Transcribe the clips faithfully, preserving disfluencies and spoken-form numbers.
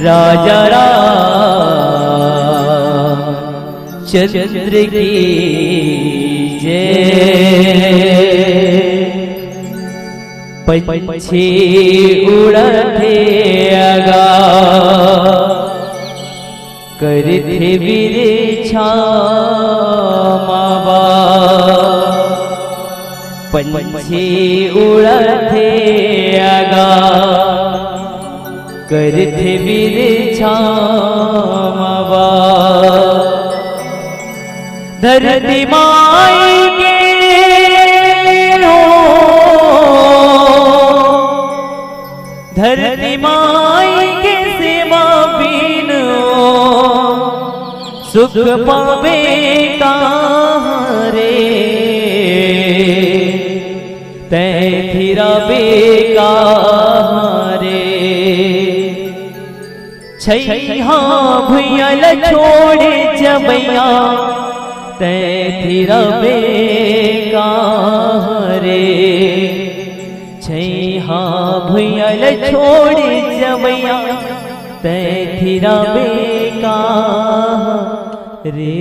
राजा रामचंद्र की जय। पंछी उड़थे आगा, करथे बिरछा मावा। पंछी उड़थे आगा, करथे बिरछा मावा। धरती माई के हो, धरती माई के सेवा बिन सुख पाबे कहाँ रे, तैं थिराबे कहाँ रे। छैहा भुइयां ल छोड़े जबैया, तैं थिराबे कहाँ रे। छैहा भुइयां ल छोड़े जबैया, तैं थिराबे कहाँ रे।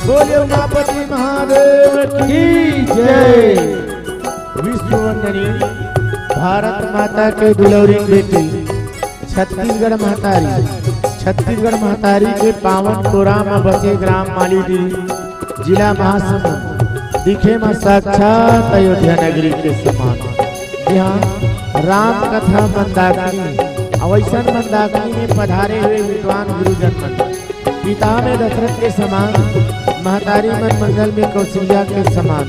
बोले उमापति महादेव की जय। विश्व वंदनी भारत माता के दुलौरी बेटी छत्तीसगढ़ महतारी, छत्तीसगढ़ महतारी के पावन कोरा म बसे ग्राम मालीडीह, जिला महासमुंद, दिखे म साक्षात अयोध्या नगरी के समान। जिहां राम कथा मंदाकिनी, अउ अइसन मंदाकिनी में पधारे हुए विद्वान गुरुजन मन, पिता में दशरथ के समान, महतारी मन मंगल में कौशल्या के समान,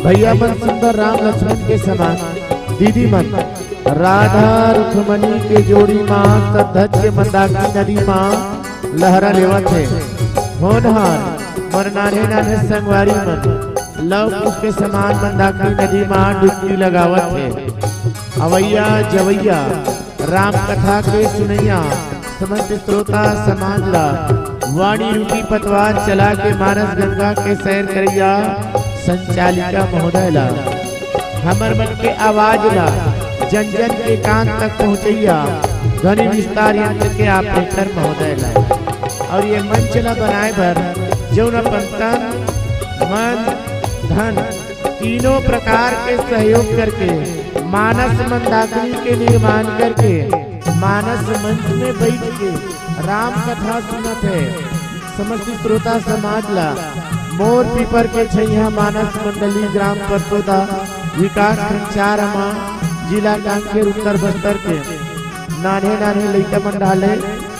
भैया मन सुंदर राम लक्ष्मण के समान, दीदी मन राधा रुक्मणी के जोड़ी मा सतलज के मंदाकिनी नदी मा लहरा लेवत हे। होनहार मोर नान्हे नान्हे संगवारी मन लव कुश के समान मंदाकिनी नदी मा डुबकी लगावत हे। अवैया जवैया राम कथा के सुनैया समस्त श्रोता समाज ला वाणी रूपी पतवार चला के मानस गंगा के सैर करैया संचालिका महोदय ला, हमर मन के आवाज ला जन जन के कान तक पहुँचैया ध्वनि विस्तार यंत्र के ऑपरेटर महोदय ला, अउ ये मंच ला बनाए बर जउन अपन तन, मन, धन तीनों प्रकार के सहयोग करके मानस मंदाकिनी के निर्माण करके मानस मंच में बैठ के राम कथा सुनत हे। समस्त श्रोता समाज ला मोर पीपर के छैया मानस मंडली ग्राम परसोदा विकास खंड चार अमा जिला कांकेर उत्तर बस्तर के नान्हे नान्हे लइका मन डाले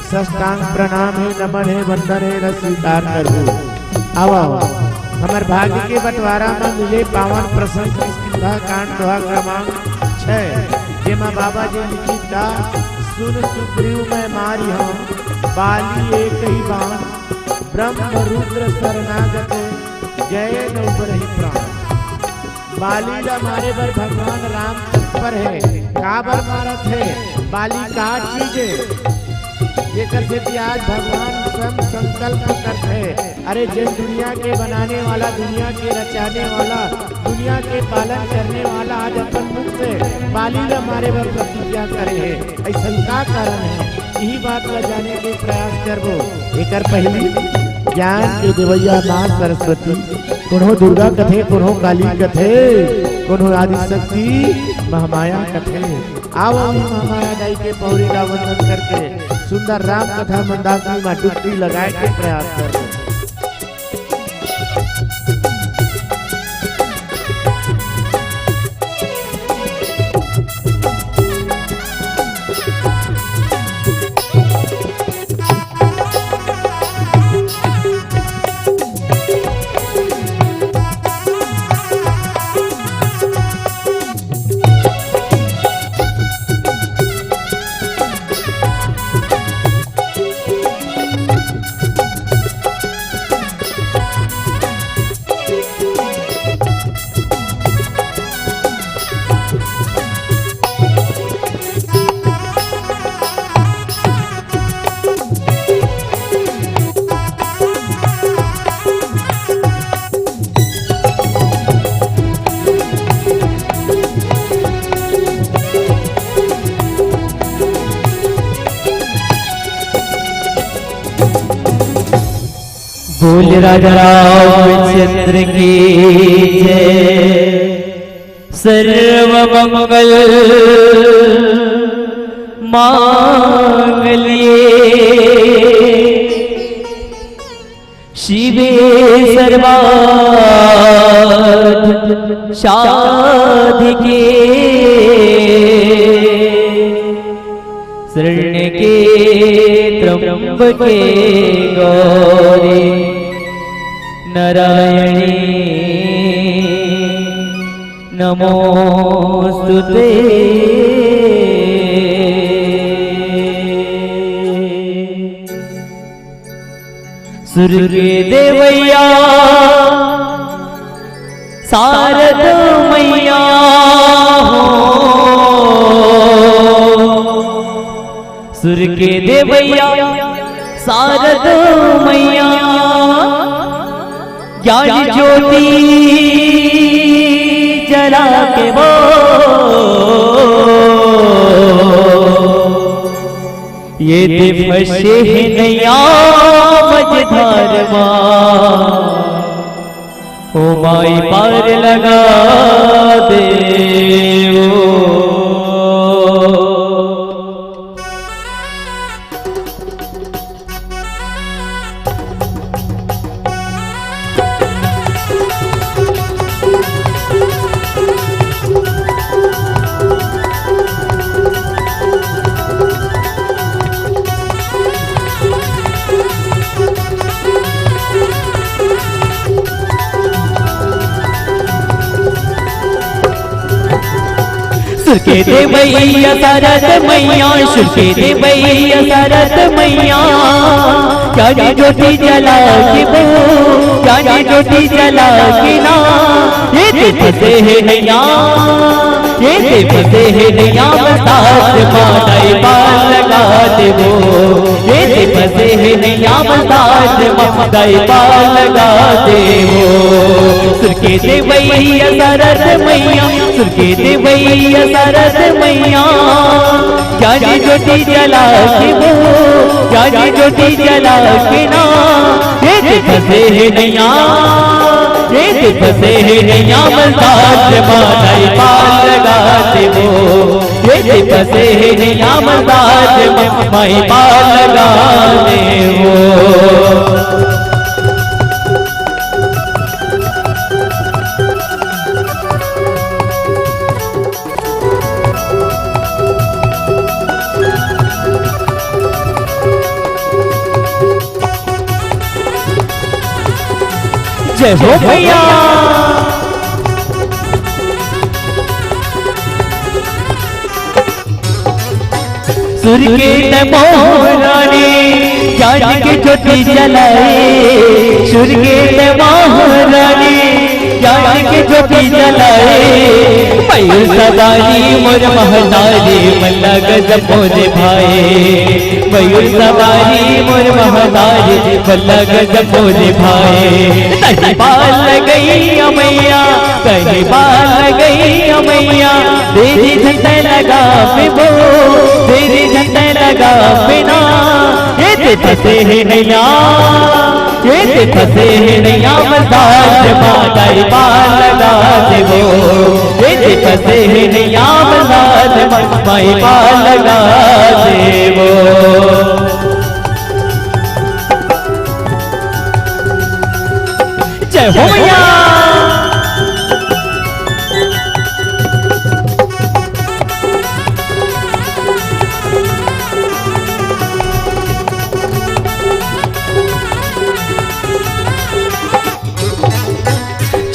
साष्टांग प्रणाम हे, नमन हे, वंदन हे, ल स्वीकार करहू। आवा, आवा। हमर भाग्य के बंटवारा म मिले पावन प्रसंग किष्किंधा कांड दोहा क्रमांक छह, जेमा बाबा जी लिखित का, सुन सुग्रीव मैं मारिहौं, बाली एक ही बाण, ब्रह्म रुद्र शरणागत, गए न उबरहि प्राण। बाली ला मारे बर भगवान राम तत्पर हे। काबर मारत हे? बाली का चीज हे? एकर सेती आज भगवान स्वयं संकल्प करथे। अरे, जेन दुनिया के बनाने वाला, दुनिया के रचाने वाला, दुनिया के पालन करने वाला आज अपन मुख से बाली ला मारे बर प्रतिज्ञा करे हे। अइसन का कारण हे? इही बात ला जाने के प्रयास करबो। एकर पहिली ज्ञान के देवइया माँ सरस्वती, कोनो दुर्गा कथे, कोनो काली कथे, कोनो आदिशक्ति महामाया कथे। आवो, महामाया दाई के पौरी ला वंदन करके सुंदर राम कथा मंदाकिनी मा डुबकी लगाए के प्रयास करबो। बोल राजा रामचंद्र की जय। सर्व मंगल मांगल्ये शिवे सर्वार्थ साधिके शरण्यके त्र्यंबके गौरी नारायणी नमोस्तुते। सुर के देवैया शारद मैया हो, सुर के देवैया शारद मैया, ज्ञान ज्योति जला के वो ये दे फंसे हे नैया मझधार मा, ओ माई पार लगा दे ओ। सुर के देवैया शारद मैया, सुर के देवैया शारद मैया, ज्ञान ज्योति जला के वो, ज्ञान ज्योति जला के ना, ये दे फंसे हे नैया, ये दे फंसे हे नैया मझधार मा, दाई पार लगा दे वो, ये दे फंसे हे नैया मझधार मा, दाई पार लगा दे वो। सुर के देवैया शारद मैया, सुर के देवैया शारद मैया, ज्ञान ज्योति जला के वो, ज्ञान ज्योति जला के ना, ये दे फंसे हे नैया, ये दे फंसे हे नैया मझधार मा, दाई पार लगा दे वो, ये दे फंसे हे नैया मझधार मा, माई पार लगा दे वो। जय हो भैया। सुर के ते महारानी, ज्ञान के ज्योति जलाए। सुर के ते महारानी, ज्ञान के ज्योति जलाए। मयूर सवारी मोर महतारी, मल्ला गजब मोरे भाए। मयूर सवारी मोर महतारी, मल्ला गजब मोरे भाए। तही पाल गई अमैया, तही पाल गई अमैया, तेरी झंडा लगा पे वो, तेरी झंडा लगा पे ना। ये ते फंसे है नैया, ये ते फंसे है नैया, मसाज माँ दाई पार लगा देवो। ये ते फंसे है नैया, मसाज माँ, माई पार लगा देवो। जय हो मैया।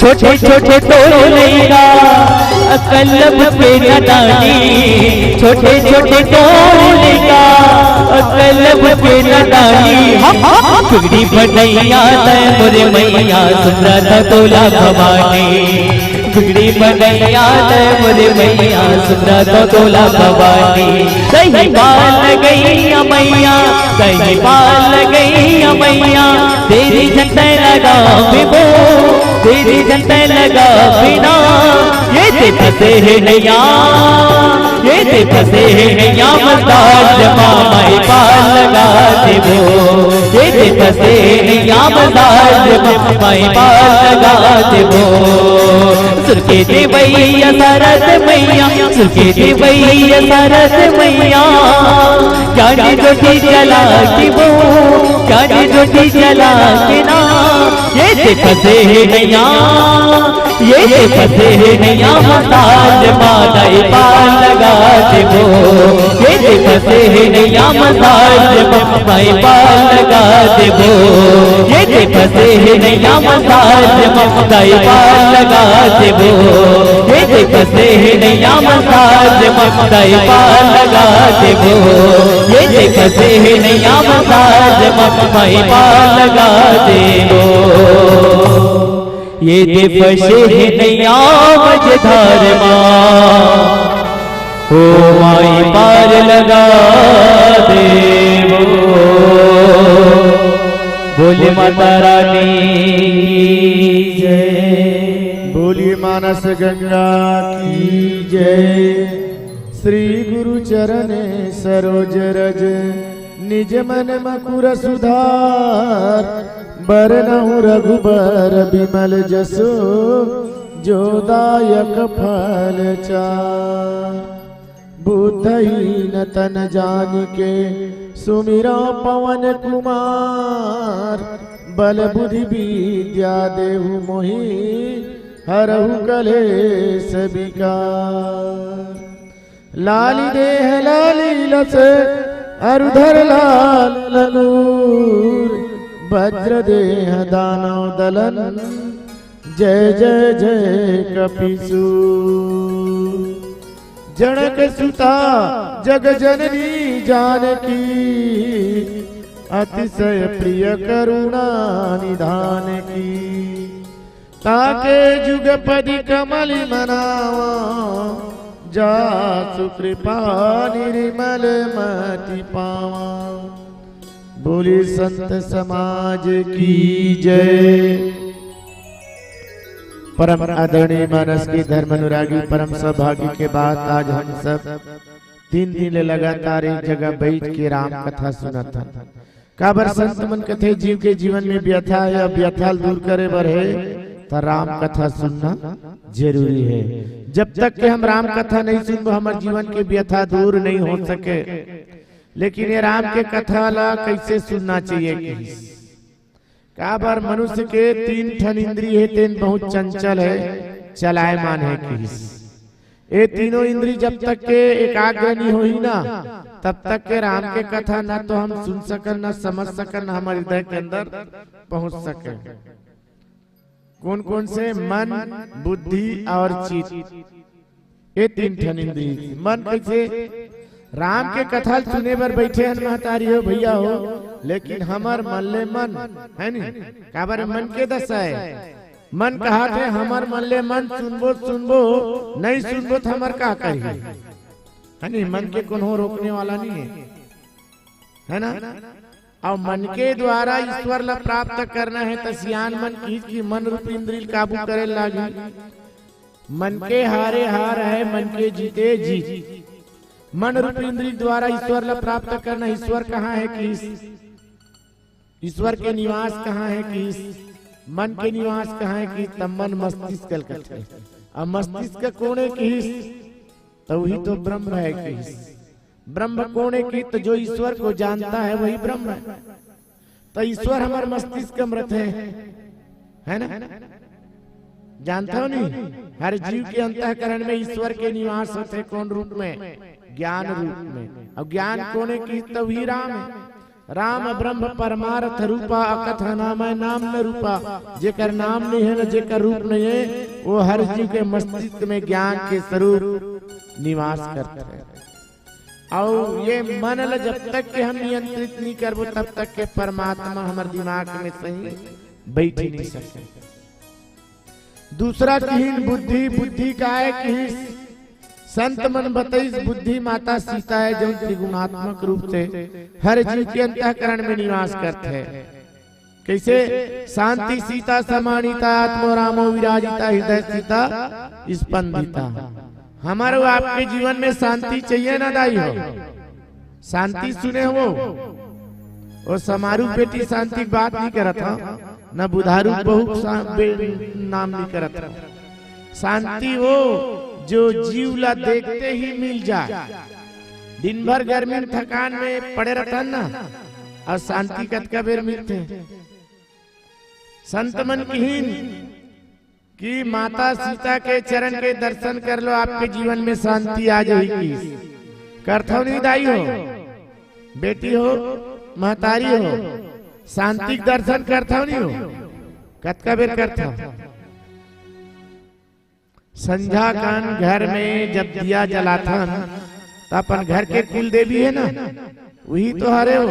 छोटे छोटे तोर लइका, अकल पे नदानी। छोटे छोटे तोर लइका, अकल पे नदानी। हम, हम, बिगड़ी बनैया तै मोरे मैया, सुंदर तोला भवानी। बिगड़ी बनैया तै मोरे मैया, सुंदर तोला भवानी। सही पाल गई अमैया, सही पाल गई अमैया, तेरी झंडा लगा देवो, तेरी झंडा लगा पे ना। ये ते फंसे है नैया, ये ते फंसे है नैया, मसाज माँ माई पार लगा देवो। ये ते फंसे है नैया, मसाज माँ माई पार लगा देवो। सुर के देवैया सरद मैया, सुर के देवैया सरद मैया, ज्ञान ज्योति जला के वो, ज्ञान ज्योति जला के ना। ये ते फंसे है नैया, ये ते फंसे है नैया, मसाज माँ दाई पार लगा देवो। ये ते फंसे है नैया, मसाज माँ दाई पार लगा देवो। ये ते फंसे है नैया, मसाज माँ दाई पार लगा देवो। ये ते फंसे है नैया, मसाज माँ दाई पार लगा देवो। ये ते फंसे है नैया, मसाज माँ दाई पार लगा देवो। ये ते फंसे हे नैया मझधार मा, ओ माई पार लगा देवो। बोले माता रानी की जय। बोलिए मानस गंगा की जय। श्री गुरु चरण सरोज रज, निज मन मकुर सुधार। बरनहु रघुबर बिमल जसु, जो दायक फल चार। बुद्धहीन तन जानिके, सुमिरा पवन कुमार। बल बुद्धि विद्या देहु मोहि, हरहु कलेस विकार। लाली देह लाली लस, अरु धर लाल लंगूर। वज्र देह दानव दलन, जय जय जय कपिसूर। जनक सुता जग जननी जानकी, अतिशय प्रिय करुणा निधान की। ताके जुगपदि कमल मनावा, जासु कृपा निर्मल मति पावा। बोले संत समाज की जय। परम आदरणीय मानस के धर्म अनुरागी, परम सौभाग्य के बात आज हम सब तीन दिन ले लगातार एक जगह बैठ के राम कथा सुनत हन। काबर संत मन कथे जीव के जीवन में व्यथा हे, अब व्यथा ल दूर करे बर हे त राम कथा सुनना जरूरी हे। जब तक के हम राम कथा नहीं सुनबो, हमर जीवन के व्यथा दूर नहीं हो सके। लेकिन ये राम के कथा ला कैसे सुनना चाहिए कि काबर मनुष्य के तीन ठन इंद्री हे, तेन बहुत चंचल हे, चलायमान हे किहिस। ए तीनों इंद्री जब तक के एकाग्र नहीं होही ना, तब तक के राम के कथा ना तो हम सुन सकन, ना समझ सकन, ना हमर हृदय के अंदर पहुंच सके। कौन कौन से? मन, बुद्धि और चित्त। ये तीन ठन इंद्री। मन कैसे? राम के कथा ल सुने बर बैठे हन महतारी हो, भैया हो, लेकिन हमर मन ले मन, है नी? काबर मन के दशा हे। मन कहा थे, हमर मन ले मन सुनबो, सुनबो, नहीं सुनबो त हमर का करही? है नहीं, मन के कोनो रोकने वाला नहीं है, है ना? अउ मन के द्वारा ईश्वर ला प्राप्त करना है, त सियान मन किहिस कि मन रूपी इंद्री ल काबू करे लागही। मन के हारे हार है, मन के जीते जीत। मन रूपी इंद्री द्वारा ईश्वर ला प्राप्त करना। ईश्वर कहाँ है किहिस? ईश्वर के निवास कहाँ है किहिस? मन के निवास कहाँ है किहिस? त मन मस्तिष्क ल कथे। अब मस्तिष्क कोन है किहिस? त वही तो ब्रह्म है किहिस। ब्रह्म कोन है किहिस? त जो ईश्वर को जानता है वही ब्रह्म है। त ईश्वर हमर मस्तिष्क म रथे, है ना? जानथव नहीं, हर जीव के अंतःकरण में ईश्वर के निवास होथे। कोन रूप में? ज्ञान रूप में। अउ ज्ञान कोन है किहिस? त वही राम है। राम ब्रह्म परमार्थ रूपा, अकथनामय नाम न रूपा। जेकर नाम नहीं है न जेकर रूप नहीं है, वो हर जीव के मस्तिष्क में ज्ञान के स्वरूप निवास करथे। अउ ये मन ल जब तक के हम नियंत्रित नहीं करबो, तब तक के परमात्मा हमर दिमाग में सही बैठ नहीं सके। दूसरा किहिन बुद्धि। बुद्धि काय किहिस? संत मन बतइस, बुद्धि माता सीता है, जो त्रिगुणात्मक रूप से हर जीव के अंतःकरण में निवास करथे। कैसे? शांति सीता समानीता, आत्मो रामो विराजिता, हृदय सीता स्पंदिता। हमर अउ आपके जीवन में शांति चाहिए ना दाई हो? शांति सुने हो? वो समारू बेटी शांति की बात नहीं करत हा, ना बुधारू बहू शा-, बे-, नाम नहीं करत हा। शांति वो जो जीव ला देखते ही मिल जाए। दिन भर गर्मी में थकान में पड़े रहथन ना, अउ शांति कतका बेर मिलथे? संत मन किहिन कि माता सीता के चरण के दर्शन कर लो, आपके जीवन में शांति आ जाही। करथव नहीं दाई हो, बेटी हो, महतारी हो, शांति के दर्शन करथव नहीं हो? कतका बेर करथव? संझा कन घर में जब दिया जलाथन, त अपन घर के कुल देवी है ना, वही तो हरे हो,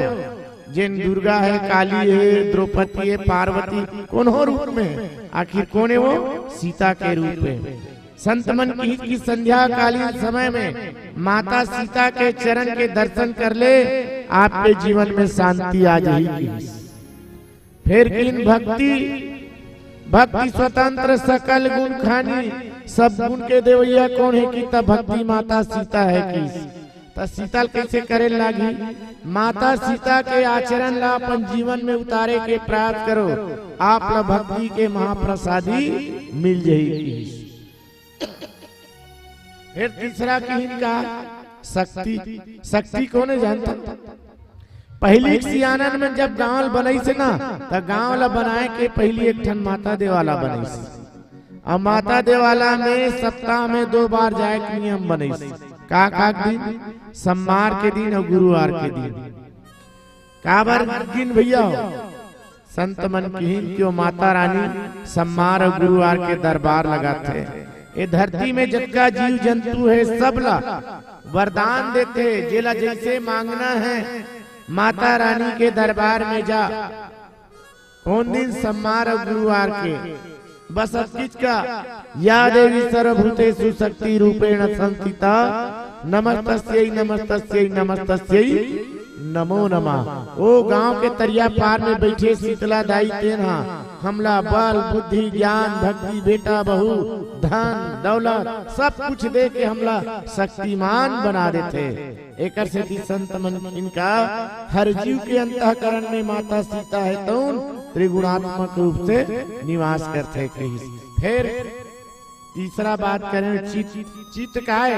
जेन दुर्गा है, काली है, द्रौपदी है, पार्वती, कोनो रूप में है, आखिर कोन है वो? सीता के रूप में। संत मन किहिस कि संध्या कालीन समय में माता सीता के चरण के दर्शन कर ले, आपके जीवन में शांति आ जाही किहिस। फेर किहिन भक्ति, भक्ति स्वतंत्र सकल गुण खानी, सब गुण के देवैया कोन है किहिस? त भक्ति माता सीता है किहिस। त सीता ल कैसे करे लागी? माता सीता के आचरण ला अपन जीवन में उतारे के प्रयास करो, आप ला भक्ति के महाप्रसादी मिल जाही किहिस। फिर तीसरा किहिन का शक्ति। शक्ति कोन है जानथव? पहिली के सियानन मन जब गांव ल बनइस ना, त गांव ला बनाए के पहिली एक ठन माता देवाला बनइस। अब माता देवाला में सप्ताह में दो बार जाए के नियम बनइस। का का के दिन? सम्मार के दिन अउ गुरुवार के दिन। काबर किहिन भैया हो? संत मन किहिन कि वो माता रानी सम्मार अउ गुरुवार के दरबार लगाथे। ए धरती में जतका जीव जंतु है, सब ला वरदान देथे, जेला जैसे मांगना है, माता रानी के दरबार में जा। कोन दिन? सम्मार अउ गुरुवार के। बस अतकिच का, या देवी सर्वभूतेषु शक्ति रूपेण संस्थिता, नमस्तस्यै, नमस्तस्यै, नमस्तस्यै, नमो नमः। ओ गांव के तरिया पार में बैठे शीतला दाई तेन हा हमला बल, बुद्धि, ज्ञान, भक्ति, बेटा, बहू, धन, दौलत, सब कुछ दे के हमला शक्तिमान बना देथे। एकर सेती संत मन किहिन का हर जीव के अंतःकरण में माता सीता है, तउन त्रिगुणात्मक रूप से निवास करथे कहिस। फेर तीसरा बात करें, चित्त, चित्त काय?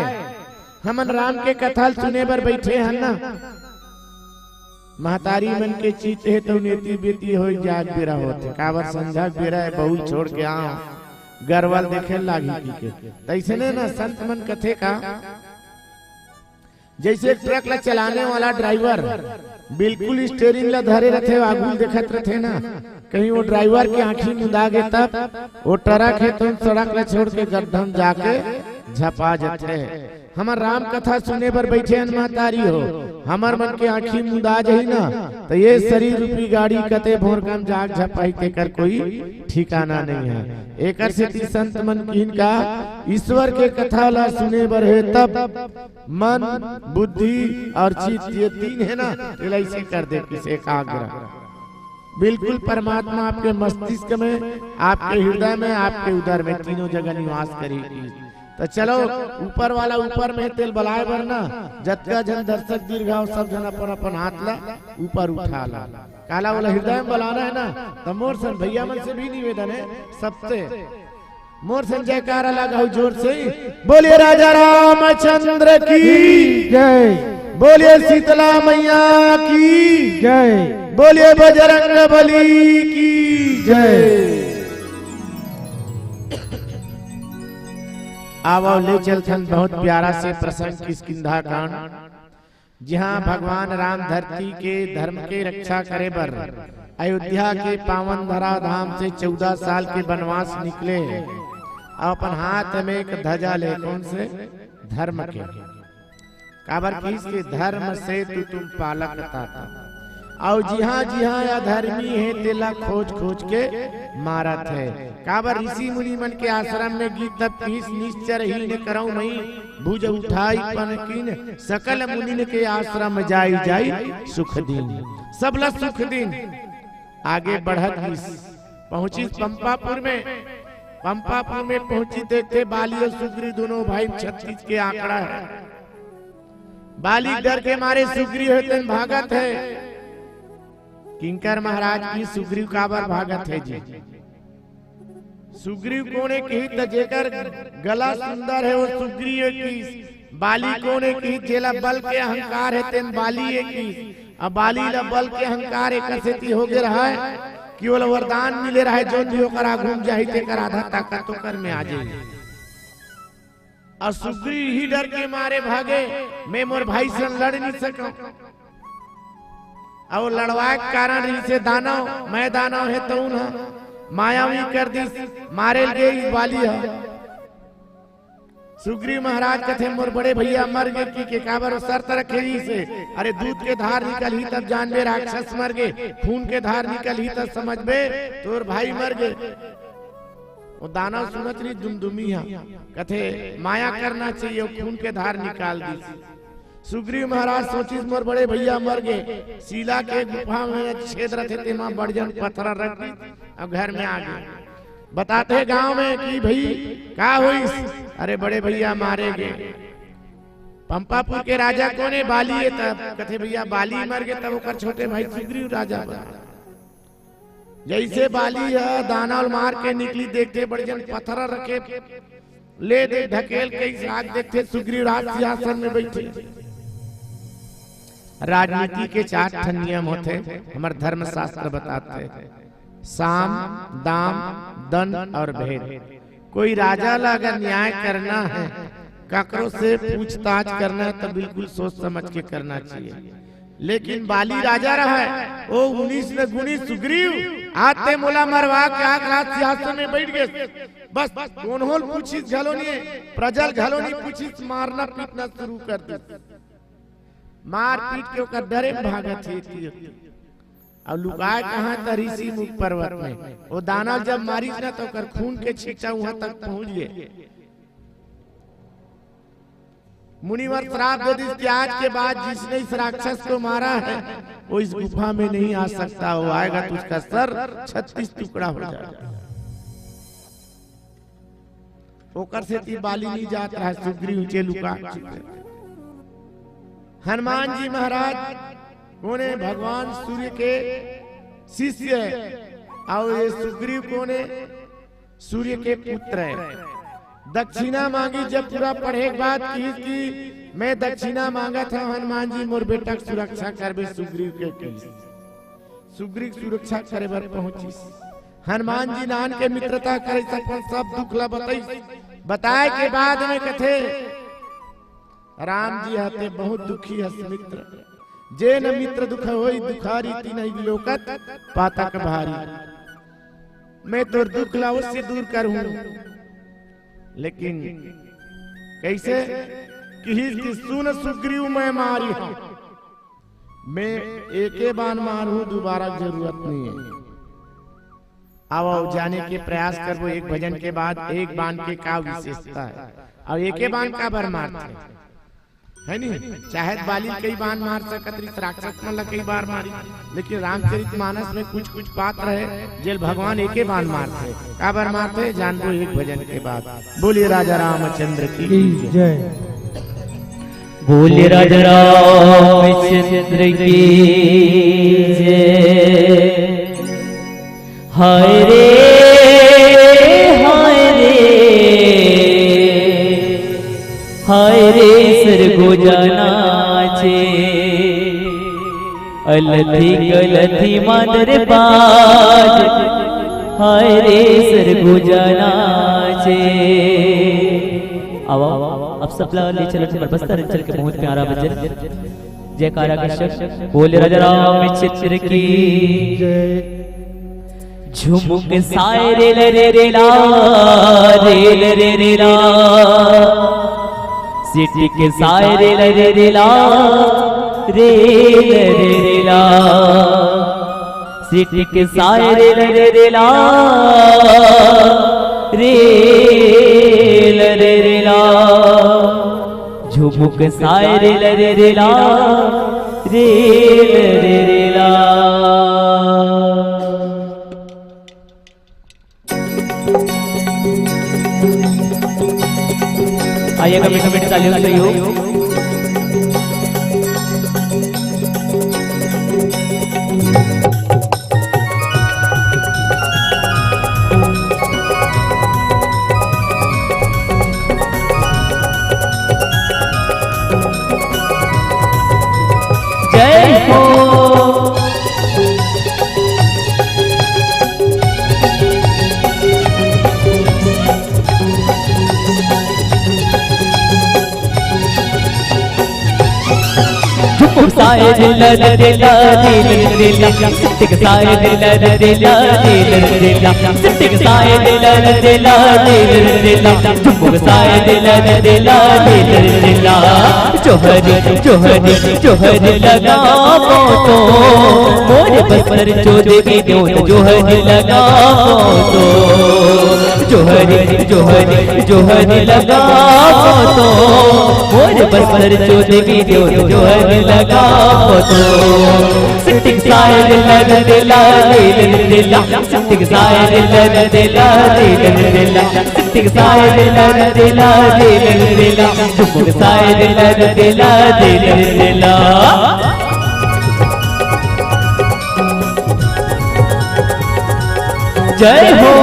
हमन राम के कथा ल सुने बर बैठे हन ना, महतारी मन के चित्त हे तउन एती बेती होय जाग बेरा होथे। काबर संझा के बेरा हे, बहू ल छोड़ के आंव, गरवा ल देखे ल लागही कहिके। तइसने ना संत मन कथे का, जइसे एक ट्रक ला चलाने वाला ड्राइवर बिल्कुल स्टेयरिंग ला धरे रथे, आगू ल देखत रथे ना, कहीं वो ड्राइवर के आंखी मुंदा गे तब वो ट्रक हे तउन सड़क ला छोड़ के गड्ढा म जाके झपा जथे। हमर राम कथा सुने बर बइठे हन महतारी हो, हमर मन के आँखी मुंदा जही ना, त ये शरीर रूपी गाड़ी कते भोर कम जाग झपाही, तेकर कोई ठिकाना नहीं है। एकर सेती संत मन किहिन का, ईश्वर के कथा ला सुने बर हे तब मन, बुद्धि और चित्त, ये तीन है ना, एला इसे कर दे किसे एकाग्र। बिल्कुल परमात्मा आपके मस्तिष्क में, आपके हृदय में, आपके उदर में, तीनों जगह निवास करेगी। त चलो, ऊपर वाला ऊपर में तेल बलाए बर ना, जतका झन दर्शक दीर्घ हो, सब झन अपन अपन हाथ ला ऊपर उठा ला। काला वाला हृदय में बलाना है ना, त मोर सन भैया मन से भी निवेदन है, सबसे मोर सन जयकारा लगाओ जोर से। बोलिए राजा रामचंद्र की जय। बोलिए शीतला मैया की जय। बोलिए बजरंग बली की जय। आवो ले चलथन बहुत प्यारा से प्रसंग किष्किंधा कांड, जिहां भगवान राम धरती के धर्म के रक्षा करे बर अयोध्या के पावन धरा धाम से चौदह साल के वनवास निकले हे। अपन हाथ में एक ध्वजा ले, कौन से? धर्म के। काबर किहिस के धर्म सेतु तुम पालक ताता। अउ जिहां जिहां अधर्मी हे तेला खोज खोज के मारत हे। काबर ऋषि मुनि मन के आश्रम में गिस तब किहिस निश्चर ही न करौ मई भुज उठाई पन कीन सकल मुनिन के आश्रम जाई जाई सुख दीन। सबला सुख दीन। आगे बढ़त गिस, पहुंचिस पंपापुर में। पंपापुर में पहुंची देखथे बाली अउ सुग्रीव दोनों भाई छत्तीस के आंकड़ा है। बाली डर के मारे सुग्रीव हे तेन भागत हे। किंकर महाराज किहिस सुग्रीव काबर भागत हे जी? सुग्रीव कोन हे किहिस त जेकर गला सुंदर हे वो सुग्रीव हे किहिस। बाली कोन हे किहिस जेला बल के अहंकार हे तेन बाली हे किहिस। अब बाली ला बल के अहंकार एकर सेती होगे रहय कि ओला वरदान मिले रहय, जोन भी ओकर आगू में जाही तेकर आधा ताकत ओकर में आ जाही। अउ सुग्रीव इही डर के मारे भागे, मैं मोर भाई सन लड़ नहीं सकंव। अउ लड़वाए के कारण रहिसे दानव, मैं दानव हे तउन ह मायावी कर दिस, मारे ल गे इस बाली ह। सुग्रीव महाराज कथे, मोर बड़े भैया मर गे कि के काबर शर्त रखे रहिसे, अरे दूध के धार निकलही तब जानबे राक्षस मर गे, खून के धार निकलही तब समझबे तोर भाई मर गे। वो दानव सुनत रही दुमदुमी हा, कथे माया करना चाहिए, वो खून के धार निकाल दी। सुग्रीव महाराज सोचिस मोर बड़े भैया मर गे, सीला के गुफा में छेद रथे तेमा बड़जन पथरा रख दी, अब घर में आ गे। बताथे गांव में कि भई का होइस, अरे बड़े भैया मारे गे। पंपापुर के राजा कोन हे? बाली हे। तब कथे भैया बाली मर गे तब ओकर छोटे भाई सुग्रीव राजा बना। जइसे बाली ह दानव ल मार के निकली, देखथे बड़े जन पथरा रखे, ले दे ढकेल के इस राज देखथे सुग्रीव राज सिंहासन में बइठे। राजनीति के चार ठन नियम होथे, हमर धर्मशास्त्र बताथे, साम, दाम, दंड और भेद। कोई राजा ला अगर न्याय करना है, ककरो से पूछताछ करना है तो बिल्कुल सोच समझ के करना चाहिए। लेकिन बाली राजा रहय, ओ उन्नीस में गुनी सुग्रीव, आते मोला मरवा के आग रात सिंहासन में बैठ गए। बस कोनो ल पूछिस घलो नहीं, प्रजल घलो नहीं पूछिस, मारना पीटना शुरू कर दे। मार पीट के ओकर डरे में भागत हे एती ओती। अब लुकाय कहाँ त ऋषि मुख पर्वत में। वो दानव जब मारिस ना तो ओकर खून के छींटा वहां तक पहुंच गए। मुनिवर श्राप दे दिस कि आज के बाद जिसने इस राक्षस को मारा है वो इस गुफा में नहीं आ सकता, वो आएगा तो उसका सर छत्तीस टुकड़ा हो जाएगा। ओकर सेती बाली नहीं जात रहा, सुग्रीव ऊंचे लुका चुके। हनुमान जी महाराज कोने भगवान सूर्य के शिष्य है, और ये सुग्रीव कोने सूर्य के पुत्र है। दक्षिणा मांगी जब पूरा पढ़े के बाद की कि मैं दक्षिणा मांगत हूं हनुमान जी, मोर बेटा के सुरक्षा करबे सुग्रीव के की। सुग्रीव सुरक्षा करे बर पहुंचिस। हनुमान जी नान के मित्रता करे, अपन सब दुख ला बताइस। बताए के बाद में कथे, राम जी हते बहुत दुखी हस मित्र, जे न मित्र दुख होई दुखारी, तिनहि विलोकत पातक भारी। मैं तोर दुख ला अवश्य दूर करूं, लेकिन कैसे? किहिस कि सुन सुग्रीव मैं मारी हूँ, मैं एके बान मारहूँ, दुबारा जरूरत नहीं है। अब आओ जाने के प्रयास करबो एक भजन के बाद एक बान के का विशेषता है और एके बान का बर मारथे, है नहीं? चाहे बाली कई बान मार सकत रहिस, राक्षस मन ला कई बार मारी, लेकिन रामचरित मानस में कुछ कुछ पात्र है जेल भगवान एके बान मारथे। का बर मारथे जानबो एक भजन के बाद। बोलिए राजा रामचंद्र की जय। बोलिए राजा रामचंद्र की जय। हाय रे, हाय रे, हाय रे सरगुजा नाचे, अलथी कलथी मादर बाज, हाय रे सरगुजा नाचे। अब, अब सब ला ले चलत हमर बस्तर अंचल के बहुत प्यारा भजन। जयकारा के शब्द। बोले राजा रामचंद्र की जय। झुमुक साय रे ल रे रे ला, रे ल रे रे ला। सिटिक साय रे ल रे रे ला, रे ल रे रे ला। सिटिक साय रे ल रे रे ला, रे ल रे रे ला। झुमुक साय रे ल रे रे ला, रे ल रे रे ला। आइए, कमेंट, कमेंट चालू हो, सही हो। जय हो। झुमुक साय रे ल रे ला, रे ल रे ला। सिटिक साय रे ल रे ला, रे ल रे ला। सिटिक साय रे ल रे ला, रे ल रे ला। झुमुक साय रे ल रे ला, रे ल रे ला। जोहर, जोहर, जोहर लगावो तो, मोर बस्तर चो देवी देवत जोहर लगावो तो। जोहर, जोहर, जोहर लगावो तो, मोर बस्तर चो देवी देवत जोहर लगावो तो। सिटिक साय रे ल रे ला, रे ल रे ला। सिटिक साय रे ल रे ला, रे ल रे ला। सिटिक साय रे ल रे ला, रे ल रे ला। झुमुक साय रे ल रे ला, रे ल रे ला। जय हो।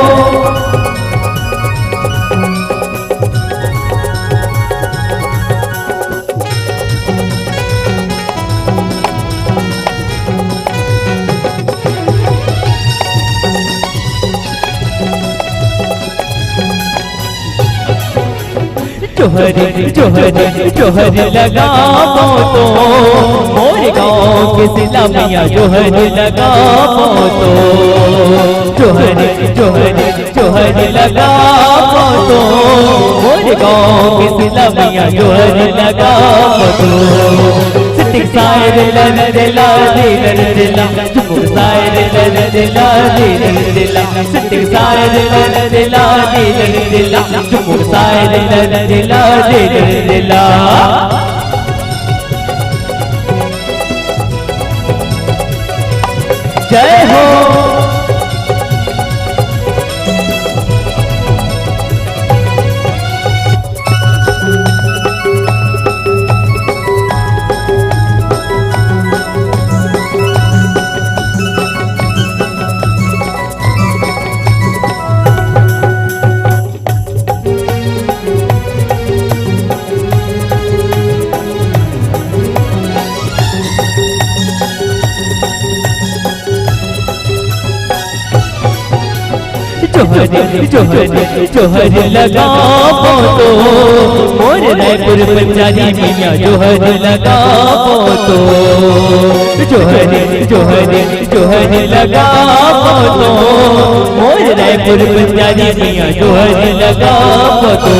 जोहर, जोहर, जोहर लगावो तो, मोर गाँव के शीला मैया जोहर लगावो तो। जोहर, जोहर, जोहर लगावो तो, मोर गाँव के शीला मैया जोहर लगावो तो। सिटिक साय रे ल रे ला, रे ल रे ला। झुमुक साय रे ल रे ला, रे ल रे ला। सिटिक साय रे ल रे ला, रे ल रे ला। झुमुक साय रे ल रे ला, रे ल रे ला। जय हो। जोहर, जोहर, जोहर लगावो तो, मोर रायपुर पंचारी मैया जोहर लगावो तो। जोहर, जोहर, जोहर लगावो तो, मोर रायपुर पंचारी मैया जोहर लगावो तो।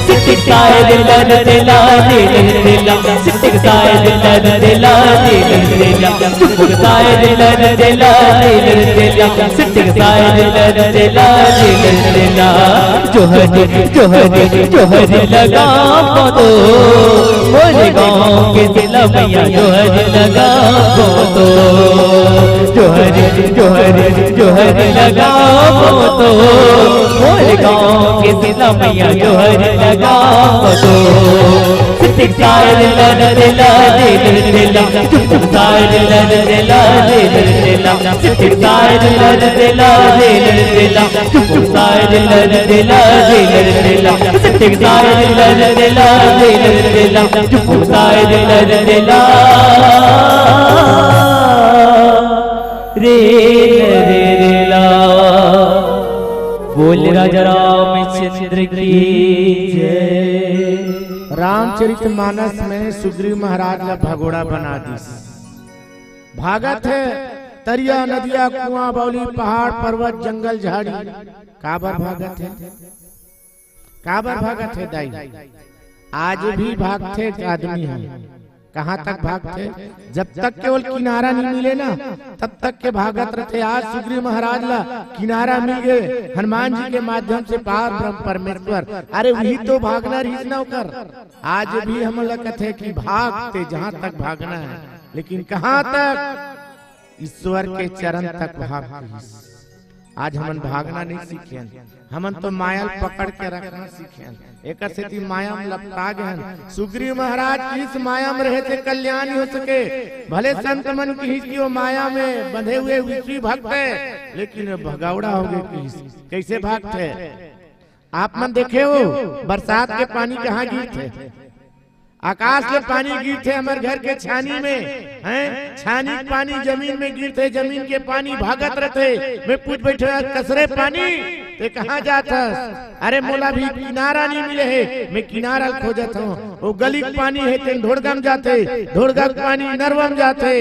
सिट सिट्टिक साय दिल दर दिला दे दर दिला, सिट्टिक साय दिल दर दिला दे दर दिला, चुपुक साय दिल दर दिला दे दर दिला, सिट्टिक साय दिल दर दिला दे दर दिला। जोहर, जोहर, जोहर लगावों तो, मोरे गाँव के शीला मैया जोहर लगावों तो। जोहर, जोहर, जोहर लगावों तो, मोरे गाँव के शीला मैया जोहर लगावों तो। सिट्टिक साय दिल दर दिला दे दर दिला, चुपुक साय दिल दर दिला दे दर दिला, सिट्टिक साय दिल दर दिला दे दर दिला, चुपुक साय दिल दर दिला दे दर दिला, सिट्टिक साय दिल दर दिला दे दर दिला, चुपुक साय दिल दर दिला। रे रे रे ला। बोल राजा रामचंद्र की जय। रामचरित मानस में सुग्रीव महाराज ला भगोड़ा बना दिस। भागत हे तरिया, नदिया, कुआं, बावली, पहाड़, पर्वत, जंगल, झाड़ी। काबर भागत हे? काबर भागत हे दाई? आज भी भागथे एक आदमी हे। कहाँ तक भागथे? जब तक केवल किनारा नहीं मिले ना, तब तक के भागत रथे। आज सुग्रीव महाराज ला किनारा मिल गए, हनुमान जी के माध्यम से पार ब्रह्म परमेश्वर। अरे वही तो भागना रहिस ना ओकर। आज भी हमन ला कथे कि भाग ते जहाँ तक भागना हे, लेकिन कहाँ तक? ईश्वर के चरण तक भाग कहिस। आज हमन भागना नहीं सीखेन, हमन तो माया ल पकड़ के रखना सीखेन। एकर सेती माया म लपटा गए हन। सुग्रीव महाराज कहिस माया म रहे ते कल्याण हो सके। भले संत मन कहिस कि वो माया में बंधे हुए विषयी भक्त हे, लेकिन भगौड़ा हो गए कहिस। कैसे भक्त हे? आप मन देखे हो, बरसात के पानी कहाँ गिरथे? आकाश ले पानी गिरथे हमर घर के छानी में, हैं? छानी के पानी जमीन में गिरथे, जमीन के पानी भागत रथे। मैं पूछ बैठे, "यार, कसरे पानी, ते कहाँ जात हस?" "अरे, मोला भी किनारा नहीं मिले हे, मैं किनारा ल खोजत हूँ।" वो गली के पानी हे, तेन ढोड़गा म जाथे, ढोड़गा के पानी नरवा म जाथे,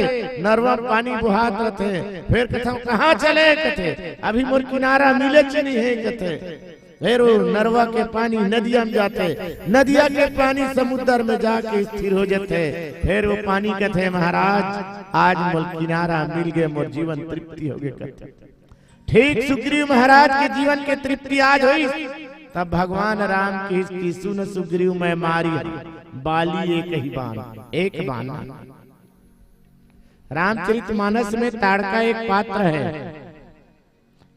नरवा म पानी बोहात रथे। फिर कथौं, "कहाँ चले?" कथे, "अभी मोर किनारा मिले च नहीं हे," कथे। फेर वो नरवा के पानी नदिया म जाथे, नदिया के पानी समुद्र में जाके स्थिर हो जाथे। फेर वो पानी कथे, "महाराज, आज मोल किनारा मिल गए, मोर जीवन तृप्ति हो गए," कथे। ठीक सुग्रीव महाराज के जीवन के तृप्ति आज होइस। तब भगवान राम कहिस कि, "सुन सुग्रीव, मैं मारी बाली एक ही बाण, एक बाण।" रामचरित मानस में ताड़का एक पात्र हे।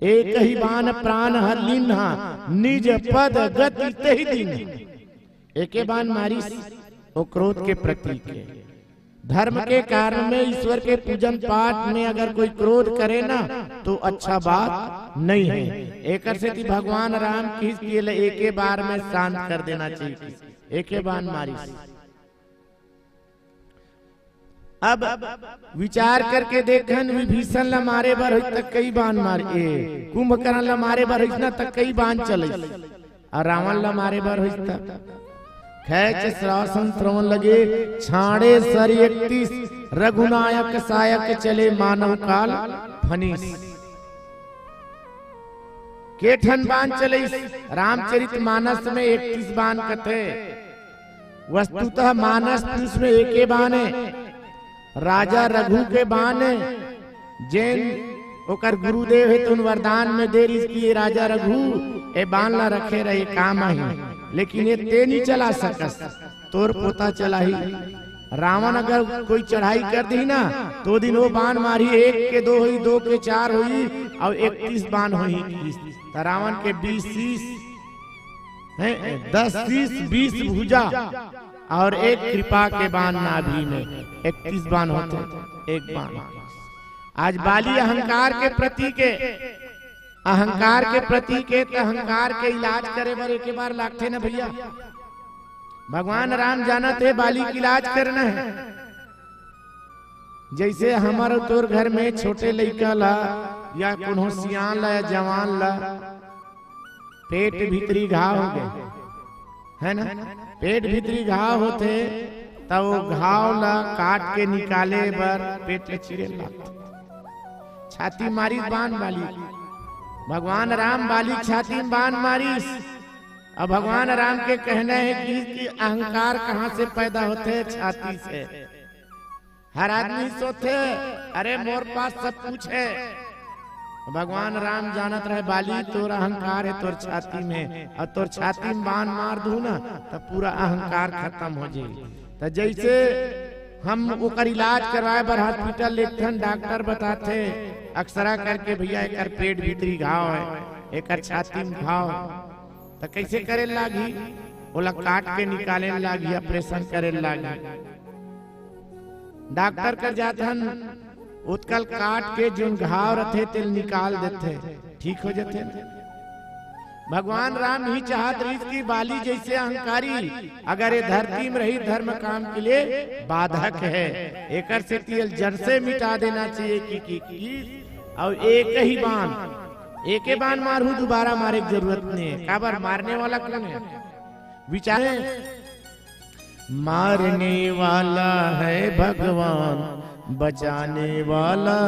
एक ही बाण प्राण हर लीन्हा, निज पद गति तेहि दीन्हा। एके बाण मारिस, वो क्रोध के प्रतीक हे। धर्म के कारण में, ईश्वर के पूजन पाठ में अगर कोई क्रोध करे ना, तो अच्छा बात नहीं हे। एकर सेती भगवान राम कहिस कि एला एके बार में शांत कर देना चाहिए। एके बाण मारिस। अब विचार करके देखन, विभीषण ला मारे बर होइस त कई बाण मारे, ए, कुंभकर्ण ला मारे बर होइस ना त कई बाण चले, अउ रावण ला मारे बर होइस त खैच श्रासन श्रवण लगे, छाड़े सर इकतीस, रघुनायक सायक चले मानव काल फनीस। के ठन बाण चले? रामचरित मानस में इकतीस बाण कथे। वस्तुतः मानस पुरुष में एके बाण हे, राजा रघु के बाण हे, जेन ओकर गुरुदेव हे, तेन वरदान में दे रिहिस कि ये राजा रघु, ए बाण ला रखे रहे, काम आही, लेकिन ये ते नहीं चला सकस, तोर पोता चलाही। रावण अगर कोई चढ़ाई कर दी ना, तो दिन वो बाण मारी, एक के दो होई, दो के चार होई, अउ इकतीस बाण होई। त रावण के बीस शीश, हैं, दस शीश, बीस भुजा अउ एक कृपा के बाण नाभि में, इकतीस बाण होथे, एक बाण। आज बाली अहंकार के प्रतीक हे, अहंकार के प्रतीक हे, त अहंकार के इलाज करे बर एके बार लागथे ना भैया। भगवान राम जानत हे बाली के इलाज करना हे। जैसे हमर तोर घर में छोटे लइका ला या कोनो सियान ला या जवान ला पेट भीतरी घाव हो गए, है ना? पेट भीतरी घाव होथे, त वो घाव ला काट के निकाले बर पेट ला चीरे लागथे। छाती मारिस बाण बाली, भगवान राम बाली छाती में बाण मारिस, अब भगवान राम के कहना है कि, कि अहंकार कहाँ से पैदा होथे? छाती से। हर आदमी सोचे, "अरे, मोर पास सब कुछ है।" भगवान राम जानत रहे, "बाली, तोर अहंकार है तोर छाती में, अउ तोर छाती में बाण मार दूं ना, त पूरा अहंकार खतम हो जाई।" त जइसे हम ओकर इलाज करवाए बर hospital लेथन, डॉक्टर बताथे, X-ray करके, "भैया, एकर पेट भीतरी घाव है, एकर छाती में घाव है।" त कइसे करे लागही? ओला काट के निकाले लागही, operation करे लागही। डॉक्टर कर जाथन, ओतका ल काट के जोन घाव रथे, तेला निकाल देथे, ठीक हो जाथे। भगवान राम ही चाहत रहिस कि बाली जइसे अहंकारी अगर ये धरती में रही, धर्म काम के लिए बाधक है, एकर सेती एला जड़ से मिटा देना चाहिए कि, कि, कि अउ एक ही बाण, एके बाण मारहूं, दुबारा मारे के जरूरत नहीं है। काबर? मारने वाला कौन है? विचारे, मारने वाला है भगवान, बचाने वाला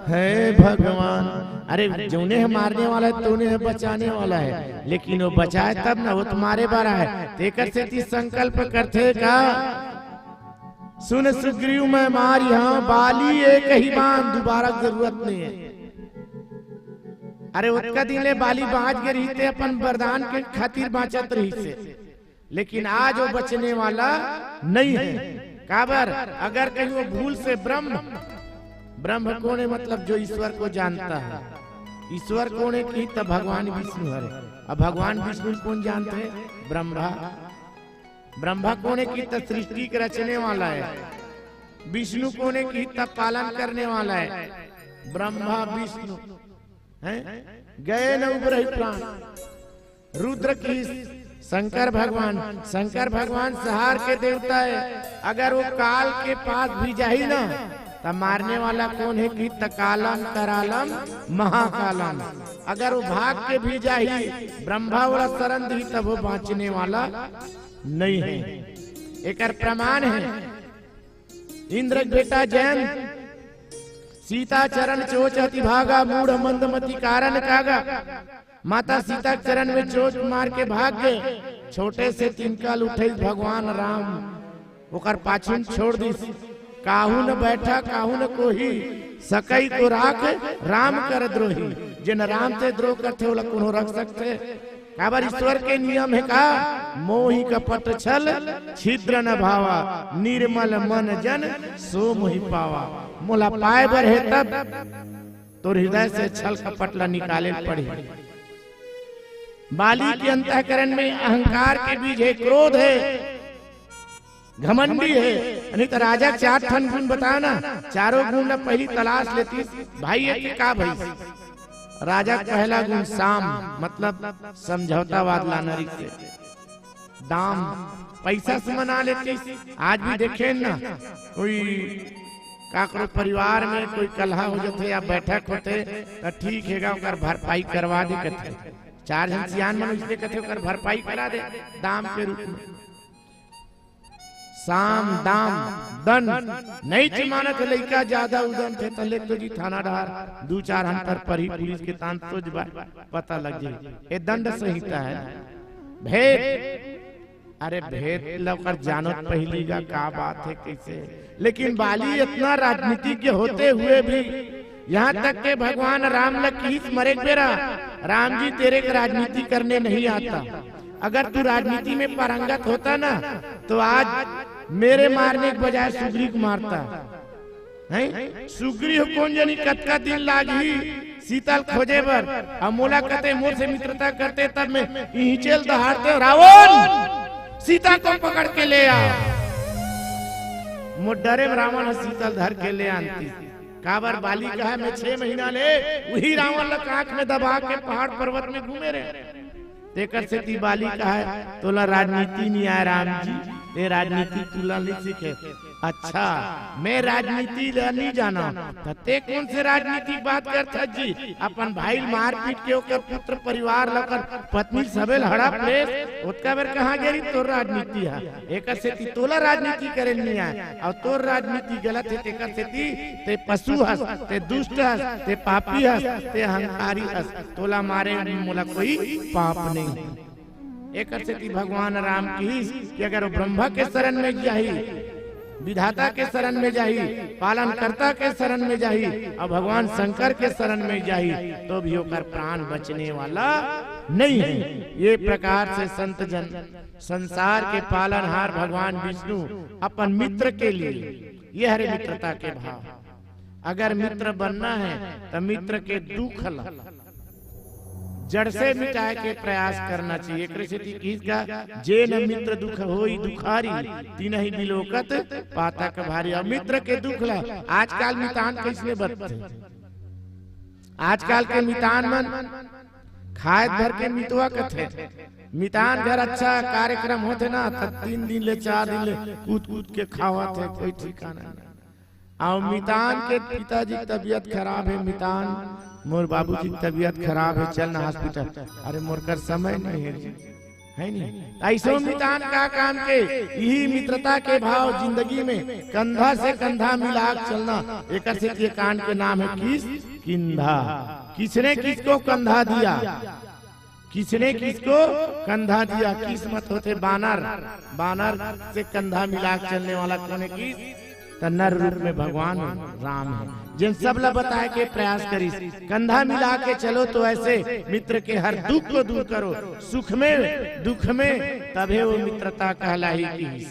है भगवान। अरे, जोने है मारने वाला है, तोने है बचाने वाला है, लेकिन वो बचाए तब ना, वो तो मारे बर आए। तेकर सेती संकल्प करथे का, "सुन सुग्रीव, मैं मारिहां बाली एक ही बाण, दुबारा जरूरत नहीं है।" अरे, ओतका दिन ले बाली बांच गे रहिस, ते अपन वरदान के खातिर बांचत रहिस हे, लेकिन आज वो बचने वाला नहीं है। काबर? अगर कहीं वो भूल से ब्रह्म, ब्रह्म कौन है? मतलब, जो ईश्वर को जानता है। ईश्वर कौन है कि तब भगवान विष्णु हरे। अब भगवान विष्णु कौन जानते हैं? ब्रह्मा। ब्रह्मा कौन है कि तब सृष्टि के रचने वाला है। विष्णु कौन है कि तब पालन करने वाला है। ब्रह्मा विष्णु हैं, गए न उबरहि प्राण। रुद्र की शंकर भगवान, शंकर भगवान संहार के देवता है। अगर वो काल के पास भी जाही ना, त मारने वाला कौन है कि तकालम करालम महाकालम। अगर वो भाग के भी जाही, ब्रह्मा वाला शरण दी, तब वो बांचने वाला नहीं है। एकर प्रमाण है इंद्र के बेटा जयंत, सीता चरण चोच अति भागा, मूढ़ मंदमति कारण कागा। माता सीता के चरण में चोच मार के भाग गए। छोटे से तिनका ल उठे भगवान राम, ओकर पाछू में छोड़ दिस। काहू न बैठा, काहू न कोही, सकई को राख राम कर द्रोही। जेन राम से द्रोह करथे, ओला कोनो रख सकथे? काबर ईश्वर के नियम है का, "मोहि कपट छल छिद्र न भावा, निर्मल मन जन सो मोहि पावा।" मोला पाए बर है तब तोर हृदय से छल कपट ला निकाले पड़ही। बाली के अंतःकरण में अहंकार के बीज है, क्रोध है, घमंडी है। नहीं तो राजा चार ठन गुण बताना, चारों गुण ला पहली तलाश लेती, भाई ये के का भाई? राजा के पहला गुण साम, मतलब समझौतावाद लाना रिहिसे। दाम, पैसा से मना लेती। आज भी देखे ना, कोई काकरो परिवार में कोई कलह हो जाथे या बैठक होथे, त ठीक हेगा, ओकर भरपाई करवा दे कथे। चार झन सियान मन इसलिए कथे, ओकर भरपाई करा दे दाम के रूप में। साम, दाम, दंड, नहीं मानत हे लइका, ज्यादा उदंत हे, त ले तो जी थाना डहार, दू चार अंतर परही पुलिस के तान तो जबा पता लग जाई। ये दंड संहिता है। भेद, अरे भेद ल ओकर जानत पहिली गा, का बात है, कैसे? लेकिन बाली इतना राजनीतिज्ञ होते हुए भी यहाँ तक के भगवान राम ल किहिस मरे के बेरा, "राम जी, तेरे को राजनीति करने नहीं आता।" अगर तू राजनीति में पारंगत होता ना, तो आज मेरे मारने के बजाय सुग्रीव को मारता। हैं? सुग्रीव कोन जनी कतका दिन लागही सीता ल खोजे बर, अउ मोला कते मोर से मित्रता करते तब मैं इहिंचे ल दहाड़ते, "रावण, सीता को पकड़ के ले आ।" मोर डरे में रावण ह सीता ल धर के ले आनती। काबर बाली कहा, "मैं छह महीना ले उही रावण ल आंख में दबा के पहाड़ पर्वत में घूमे रहे।" तेकर सेती बाली कहा, "तोला राजनीति नहीं आय राम जी, ते राजनीति तुला नहीं सीखे।" "अच्छा, मैं राजनीति ला नहीं जाना, त ते कौन से राजनीति की बात करथस जी? अपन भाई ल मारपीट के ओकर पुत्र परिवार ल, ओकर पत्नी सबे ल हड़प लेस, ओतका बेर कहाँ गे रही तोर राजनीति ह?" एकर सेती तोला राजनीति करे नहीं आय, अउ तोर राजनीति गलत हे, तेकर सेती ते पशु हस, ते दुष्ट हस, ते पापी हस, ते अहंकारी हस। तोला मारे मोला कोई पाप नहीं। एकर सेती भगवान राम किहिस कि अगर वो ब्रह्मा के शरण में जाही, विधाता के शरण में जाही, पालनकर्ता के शरण में जाही, अउ भगवान शंकर के शरण में जाही, तो भी ओकर प्राण बचने वाला नहीं है। ये प्रकार से संत जन, संसार के पालनहार भगवान विष्णु अपन मित्र के लिए, ये हरे मित्रता के भाव। अगर मित्र बनना है, तो मित्र के दुख ला जड़ से मिटाए के प्रयास करना चाहिए। एकरे सेती किहिस का, "जेन मित्र दुख होई दुखारी, तिनहि बिलोकत पातक भारी।" अउ मित्र के दुख ला, आजकल मितान कइसने बरतथे? आजकल के मितान मन खाए भर के मितवा कथे। मितान घर अच्छा कार्यक्रम होथे ना, त तीन दिन ले, चार दिन ले कूद कूद के खावत हे, कोई ठिकाना नहीं। अउ मितान के पिताजी के तबीयत खराब हे, मितान, मोर बाबूजी के तबीयत खराब हे, चल ना हॉस्पिटल। अरे, मोर कर समय नहीं हे जी, है नहीं? अइसो मितान का काम के, यही मित्रता के भाव जिंदगी में कंधा से कंधा मिला के चलना। एकर सेती ये कांड के नाम हे किस किंधा। किसने किसको कंधा दिया? किसने किसको कंधा दिया? किस मत होथे बानर, बानर से कंधा मिला के चलने वाला कोन हे? किस? त नर रूप में भगवान राम हे, जेन सब ला बताए के प्रयास करिस, कंधा मिला के चलो तो ऐसे मित्र के हर दुख को दूर करो, सुख में दुख में, तभे वो मित्रता कहलाही किहिस।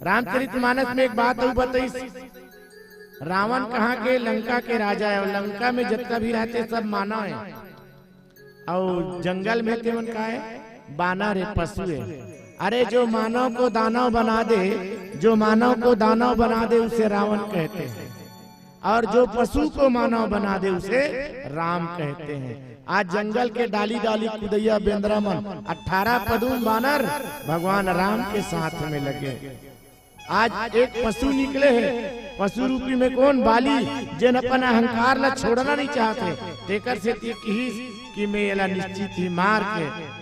रामचरितमानस में एक बात अउ बताइस, रावण कहाँ के? लंका के राजा हे, अउ लंका में जतका भी रहथे सब मानव हे, अउ जंगल में तेमन का हे? बानर हे, पशु हे। अरे, जो मानव को दानव बना दे, जो मानव को दानव बना दे, उसे रावण कहते हैं, और जो पशु को मानव बना दे, उसे राम कहते हैं। आज जंगल के डाली डाली कुदैया बेंदरा मन, अठारह पदुम बानर भगवान राम के साथ में लगे। आज एक पशु निकले हे, पशु रूपी में कोन? बाली, जेन अपन अहंकार ला छोड़ना नहीं चाहत हे, तेकर सेती किहिस कि मैं एला निश्चित ही मार के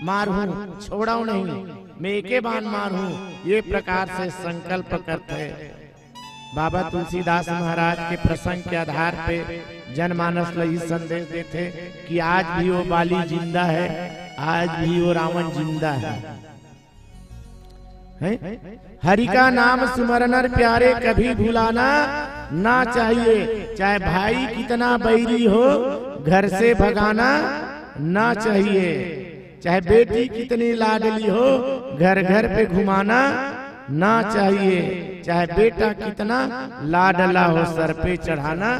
मारहूं, छोड़व नहीं, मैं एके बान मारहूं, ये प्रकार से संकल्प करथे। बाबा तुलसीदास महाराज के प्रसंग के आधार पे जनमानस ला ही संदेश देथे कि आज भी वो बाली जिंदा हे, आज भी वो रावण जिंदा हे। हैं? हरि का नाम सुमर नर प्यारे, कभी भुलाना ना चाहिए। चाहे भाई कितना बैरी हो, घर से भगाना ना चाहिए। चाहे बेटी कितनी लाडली हो, घर घर पे घुमाना ना चाहिए। चाहे बेटा कितना लाडला हो, सर पे चढ़ाना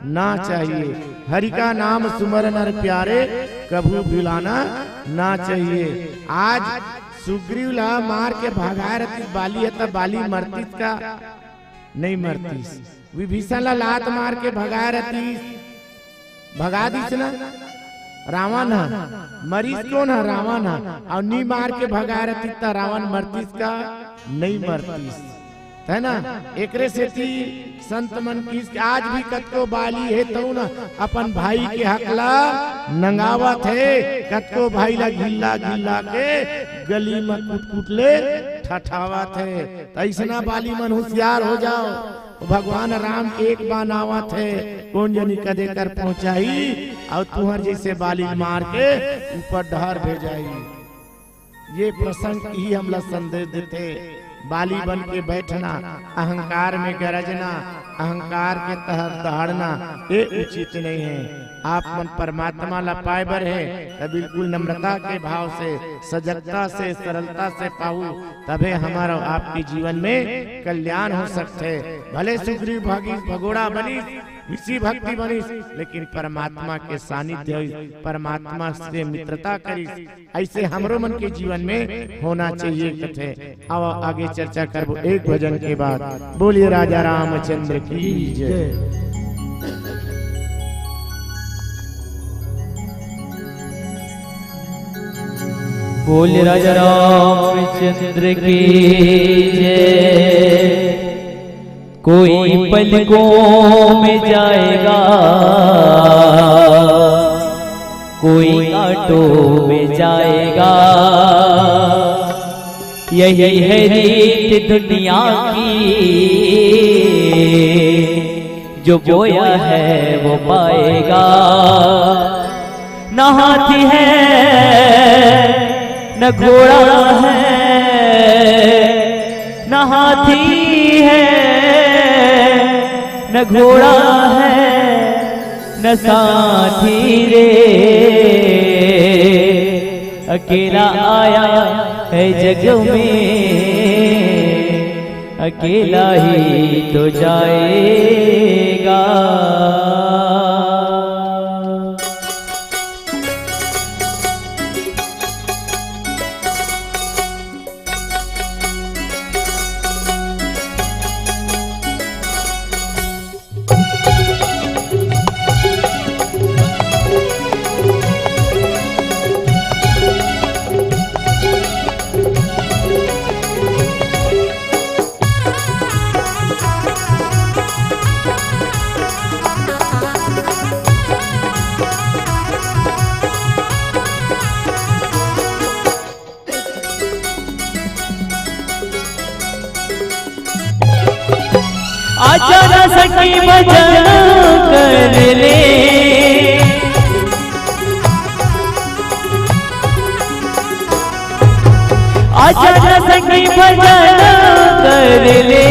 ना चाहिए। हरि का नाम सुमर नर प्यारे, कभू भुलाना ना चाहिए। आज सुग्रीव ला मार के भगाए रहतिस बाली ह, त बाली मरतिस का? नहीं मरतिस। विभीषण ला लात मार के भगाए रहतिस, भगा दिस ना रावण ह। मरिस कोन ह? रावण ह। अउ नी मार के भगाए रहतिस त रावण मरतिस का? नहीं मरतिस। है ना? एकरे सेती संत मन किहिस, आज भी कतको बाली हे तउन अपन भाई के हक ला नंगावत हे, कतको भाई ला घिल्ला घिल्ला के गली म कुट कुट ले ठठावत हे। त अइसना बाली मन होशियार हो जाव, भगवान राम के एक बान आवत हे, कोन जनी कदे कर पहुंचाही, अउ तुंहर जइसे बाली मार के ऊपर डहर भेजाही। ये प्रसंग ही हमला संदेश देथे। बाली बन के बैठना, अहंकार में गरजना, अहंकार के तहत दहाड़ना, ये उचित नहीं है। आप मन परमात्मा ला पाए बर हे, त बिल्कुल नम्रता के भाव से, सजगता से, सरलता से पाहू, तभे हमर अउ आपके जीवन में कल्याण हो सकथे। भले सुग्रीव भागी भगोड़ा बनिस, ऋषि भक्ति बनिस, लेकिन परमात्मा के सानिध्य होइस, परमात्मा से मित्रता करिस। अइसे हमरो मन के जीवन में होना चाहिए कथे। आवा आगे चर्चा करबो एक भजन के बाद। बोलिए राजा रामचंद्र की जय। बोल राजा रामचंद्र की जय। कोई पलकों में जाएगा, कोई कांटों में जाएगा। यही है रीत दुनिया की, जो बोया है वो पाएगा। ना हाथी है न घोड़ा है, न हाथी है, न घोड़ा है, न साथी रे। अकेला आया है जग में, अकेला ही तो जाएगा। आजा ना सखी भजन कर ले, आजा ना सखी भजन कर ले,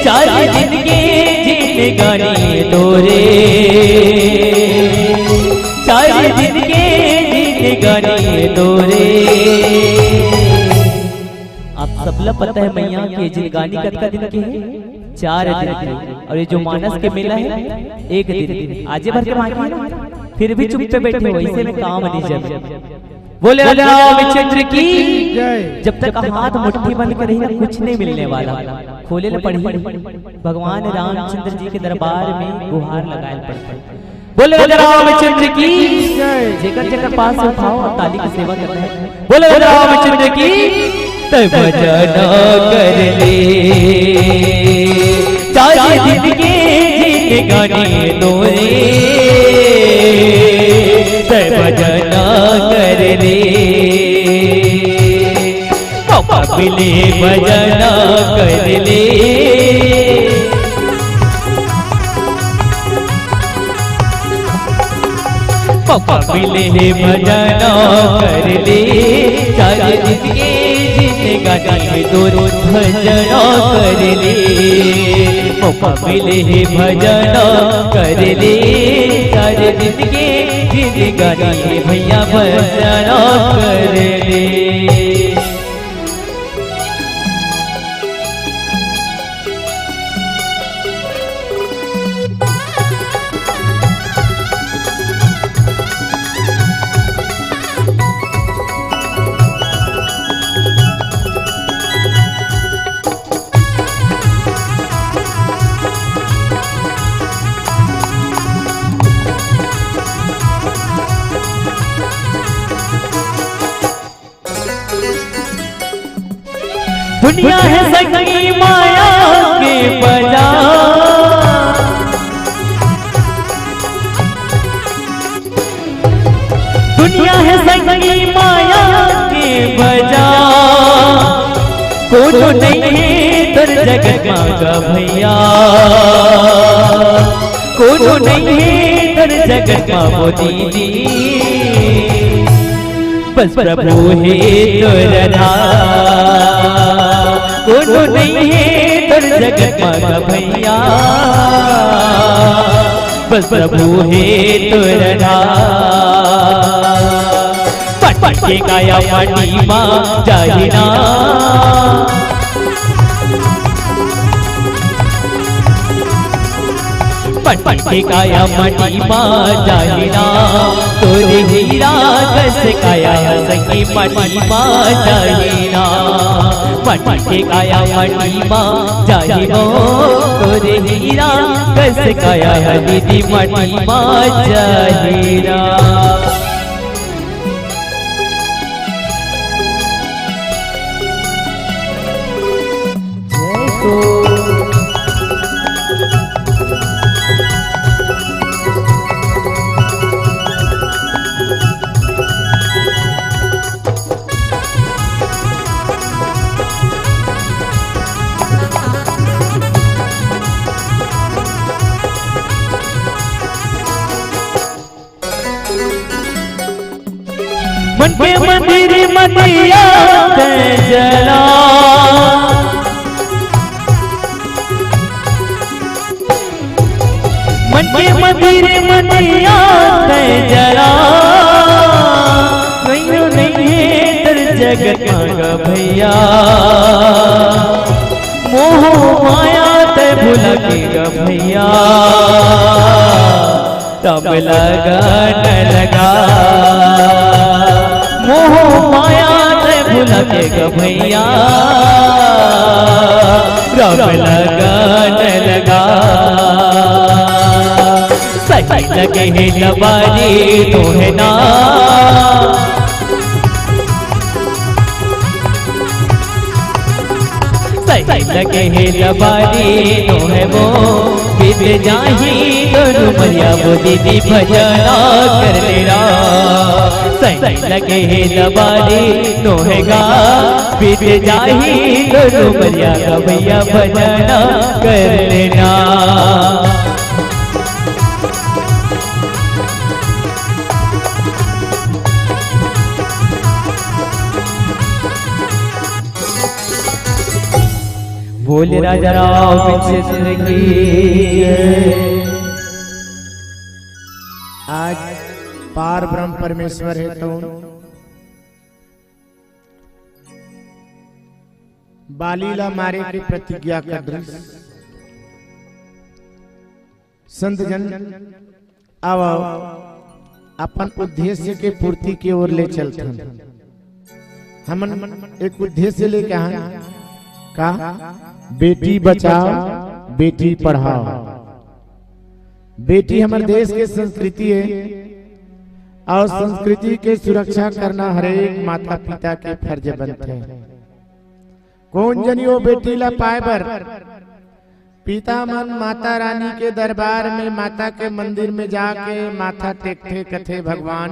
चार दिन के जिंदगानी तोरे, चार दिन के जिंदगानी तोरे। आप सबला पता है मैया के जिंदगानी कतका दिन के है? चार दिन के। और ये जो मानस के मेला है, एक दिन के। आजे भर के बाकी है ना, फिर भी चुप पे बैठे हो, इसे में काम नहीं जब। बोले राजा रामचंद्र की जय। जब तक हाथ मुट्ठी बंद करे ना, कुछ नहीं मिलने वाला। खोले ले पड़ी, भगवान रामचंद्र जी के दरबार में गुहार लगाए पड़ते। बोले राजा रामचंद्र की जय। जेकर जेकर पास उठाओ और ताली की सेवा करना है। बोले राजा रामचंद्र की। तब भजन कर ले, चार दिन के जिंदगानी तोरे, तब भजन कर ले। मौका मिले भजन कर ले। मौका मिले हे भजन कर ले, चार दिन के जिंदगानी तोरे भजन कर ले। मौका मिले हे भजन कर ले, चार दिन के जिंदगानी भैया भजन कर ले। दुनिया है संगी माया के बाजार, दुनिया है संगी माया के बाजार। कोनो नहीं है तोर जगत मा गा भैया, कोनो नहीं है तोर जगत मा वो दीदी। बस प्रभु हे तोर आधार, कोनो नहीं है तोर जगत मा गा भैया। बस प्रभु हे तोर आधार। पट पट के काया माटी मा जाही ना, पट पट के काया माटी मा जाही ना, तोरे हीरा कस काया संगी माटी मा जाही ना। पट पट के काया माटी मा जाही ना, तोरे हीरा कस काया दीदी माटी मा जाही ना। जय हो। मन के मंदिर म दिया तैं जला, मन के मंदिर म दिया तैं जला, कइयो नइ हे तोर जगत म गा भइया, मोह माया तैं भुला के गा भइया। राम लगन लगा, मोह माया तैं भुला के गा भइया, राम लगन लगा। सही लगे हे लबारी तोहे ना, सही लगे हे लबारी तोहे वो, बीत जाही तोर उमरिया वो दीदी भजना कर लेना। सही लगे हे लबारी तोहे गा, बीत जाही तोर उमरिया गा भइया भजना कर लेना। बोल राजा राव विश्वेश्वर की जय। आज पार ब्रह्म परमेश्वर हे तउन बाली ला मारे के प्रतिज्ञा कर रिहिस। संत जन, आव, आव, अपन उद्देश्य के पूर्ति के ओर ले चलथन। हमन एक उद्देश्य लेके आहन का? बेटी बचाओ, बेटी पढ़ाओ। बेटी हमर देश के संस्कृति हे, अउ संस्कृति के सुरक्षा करना हरेक माता पिता के फर्ज बनथे। कोन जनी ओ बेटी ला पाए बर पिता मन माता रानी के दरबार में, माता के मंदिर में जाके माथा टेकथे, कथे, "भगवान,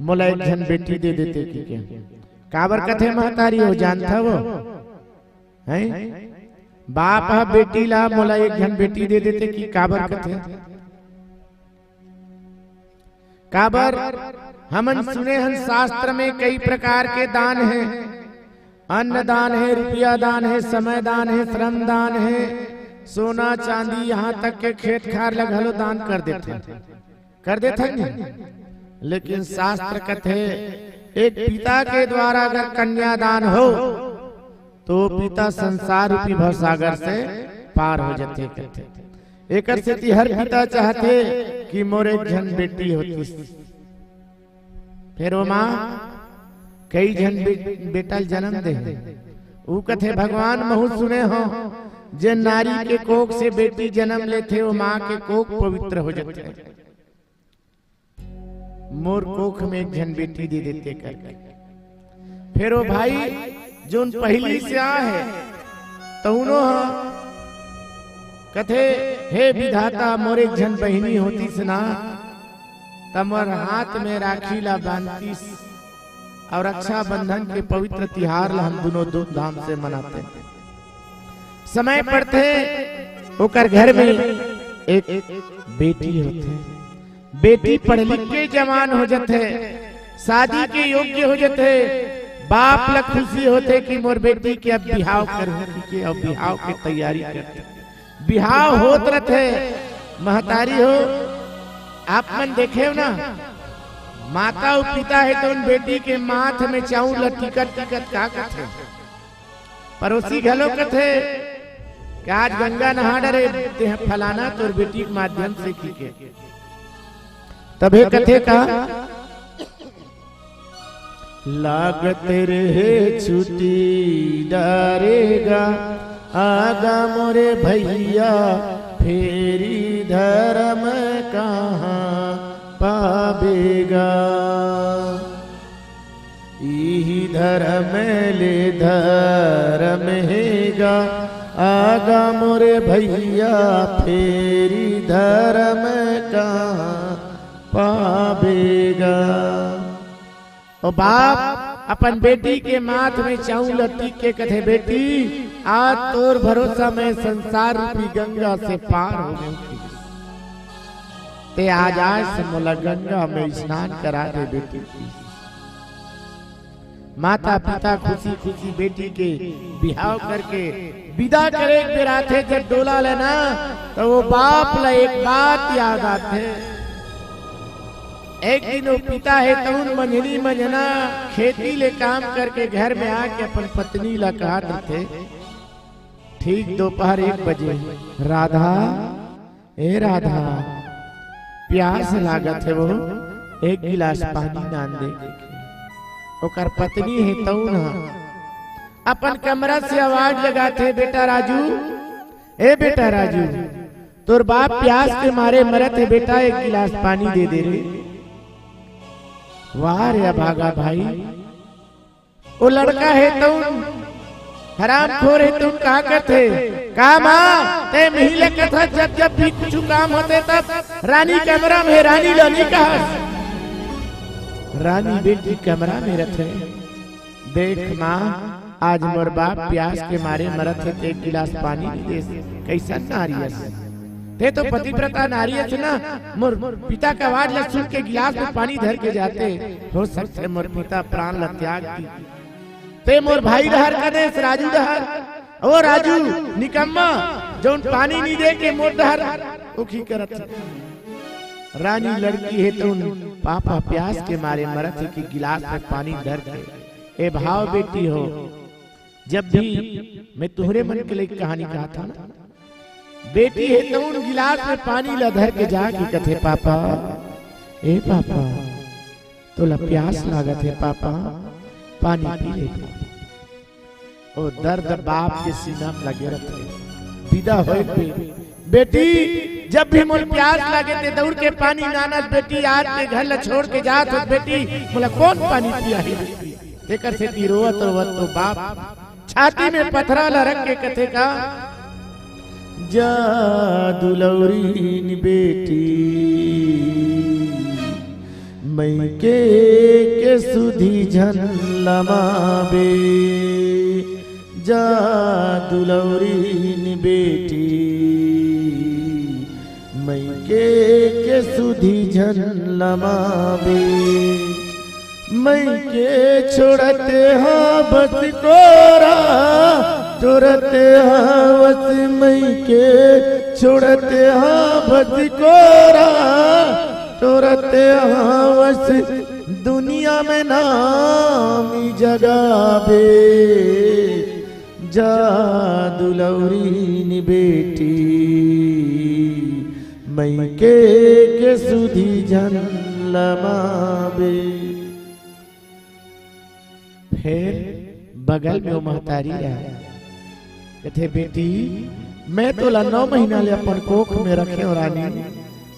मोला एक झन बेटी दे देते" कहिके। काबर कथे महतारी हो, जानथव? हैं? बाप ह बेटी ला, "मोला एक झन बेटी दे देते" कहि काबर कथे? काबर हमन सुने हन शास्त्र में कई प्रकार के दान हे, अन्न दान हे, रुपया दान हे, समय दान हे, श्रम दान हे, सोना चांदी, यहाँ तक के खेत खार ला घलो दान कर देथन, कर देथन नहीं। लेकिन शास्त्र कथे, एक पिता के द्वारा अगर कन्यादान हो, तो पिता संसार रूपी भवसागर से पार हो जथे कथे। एकर सेती हर पिता चाहथे कि मोर एक झन बेटी होतिस। फेर ओ माँ कई झन बे-, बेटा ल जन्म दे हे। ऊ कथे, "भगवान, महू सुने हो, जे नारी के कोख से बेटी जन्म लेथे, ओ माँ के कोख पवित्र हो जथे।" मोर कोख में एक झन बेटी दे देते करके। फेर ओ भाई जोन पहिली से आए हे, तउनो ह कथे, "हे विधाता, मोर एक झन बहिनी होतिस ना, त मोर हाथ में राखी ला बांधतिस, अउ रक्षाबंधन के पवित्र तिहार ला हम दुनों धूमधाम से मनाते।" समय पड़थे, ओकर घर में एक बेटी होथे। बेटी पढ़ लिख के जवान हो जथे, शादी के योग्य हो जथे। बाप ल खुशी होथे कि मोर बेटी के अब बिहाव करहूं, कि अब बिहाव के तैयारी करथे। बिहाव होत रथे। महतारी हो, आप मन देखेव ना, माता अउ पिता हे त उन बेटी के माथ में चाउर ल टिकत टिकत का कथे? पड़ोसी घलो कथे कि आज गंगा नहा डरे, तेह फलाना तोर बेटी के माध्यम से कहिके। तभे कथे का, "लागत रहे छुट्टी डारेगा, आगा मोरे भइया फेरी धरम कहाँ पाबेगा।" इही धरम ले धरम हे गा, आगा मोरे भइया फेरी धरम कहाँ पाबे गा। ओ बाप अपन बेटी के माथ में चाउर ल टीक के कथे, "बेटी, आज तोर भरोसा मैं संसार रूपी गंगा से पार हो गई।" ते आज आए से मोला गंगा में स्नान करा दे बेटी। माता पिता खुशी खुशी बेटी के बिहाव करके बिदा करे के बेर आथे, जब डोला लेना, तो वो बाप ला एक बात याद आथे। एक दिन वो पिता हे तउन मंझनी मंझना खेती ले काम करके घर में आके अपन पत्नी ला कहत रथे, ठीक दोपहर एक बजे, राधा, ए राधा, प्यास लागत हे वो, एक गिलास पानी लान दे। ओकर पत्नी हे तउन ह अपन कमरा से आवाज लगाथे, बेटा राजू, ए बेटा राजू, तोर बाप प्यास के मारे मरत हे बेटा, एक गिलास पानी दे दे रे। वाह रे अभागा भाई, वो लड़का हे तउन, हरामखोर हे तउन, का कथे, का माँ, ते मिही ले कथा, जब जब भी कुछ काम होथे तब रानी कमरा में, रानी ला नइ कहस। रानी बेटी कमरा में रथे। देख माँ, आज मोर बाप प्यास के मारे मरत हे, ते एक गिलास पानी नइ देस। कइसन नारी अस? ते तो पतिव्रता नारी अस ना, मोर पिता के आवाज ला सुन के गिलास में पानी धर के जाते, हो सकथे मोर पिता प्राण ला त्याग दी। ते मोर भाई डहर का देस, राजू डहर। ओ राजू निकम्मा, जउन पानी नइ दे के मोर डहर ओखी करत हे। रानी लड़की हे तउन पापा प्यास के मारे मरत हे कि गिलास में पानी धर के। ए भाव बेटी हो, जब भी मैं तुहरे मन के लिए कहानी कहत हँव ना, बेटी हे तउन गिलास में पानी ला धर के जाके कथे, पापा, ए पापा, तोला प्यास लागत हे पापा, पानी पी ले। ओ दर्द बाप के सीना में लगे रथे। बिदा होय पे, बेटी, जब भी मोला प्यास लागे ते दउड़ के पानी लानस बेटी, आज के घर ला छोड़ के जात होस बेटी, मोला कोन पानी पियाही? तेकर सेती रोवत रोवत तो बाप छाती में पथरा ला रख के कथे का, जा दुलौरीन बेटी, मइके के सुधी झन लमाबे। जा दुलौरीन बेटी, मइके के सुधी झन लमाबे। मइके छोड़त हा बस कोरा, टोरत हा बस मइके छोड़त हा बस कोरा, टोरत हा बस दुनिया में नाम जगाबे। जा दुलौरीन बेटी, मइके के सुधी झन लमाबे। फेर बगल में वो महतारी हे, कथे, बेटी, मैं तोला नौ महीना ले अपन कोख में रखे हँव रानी,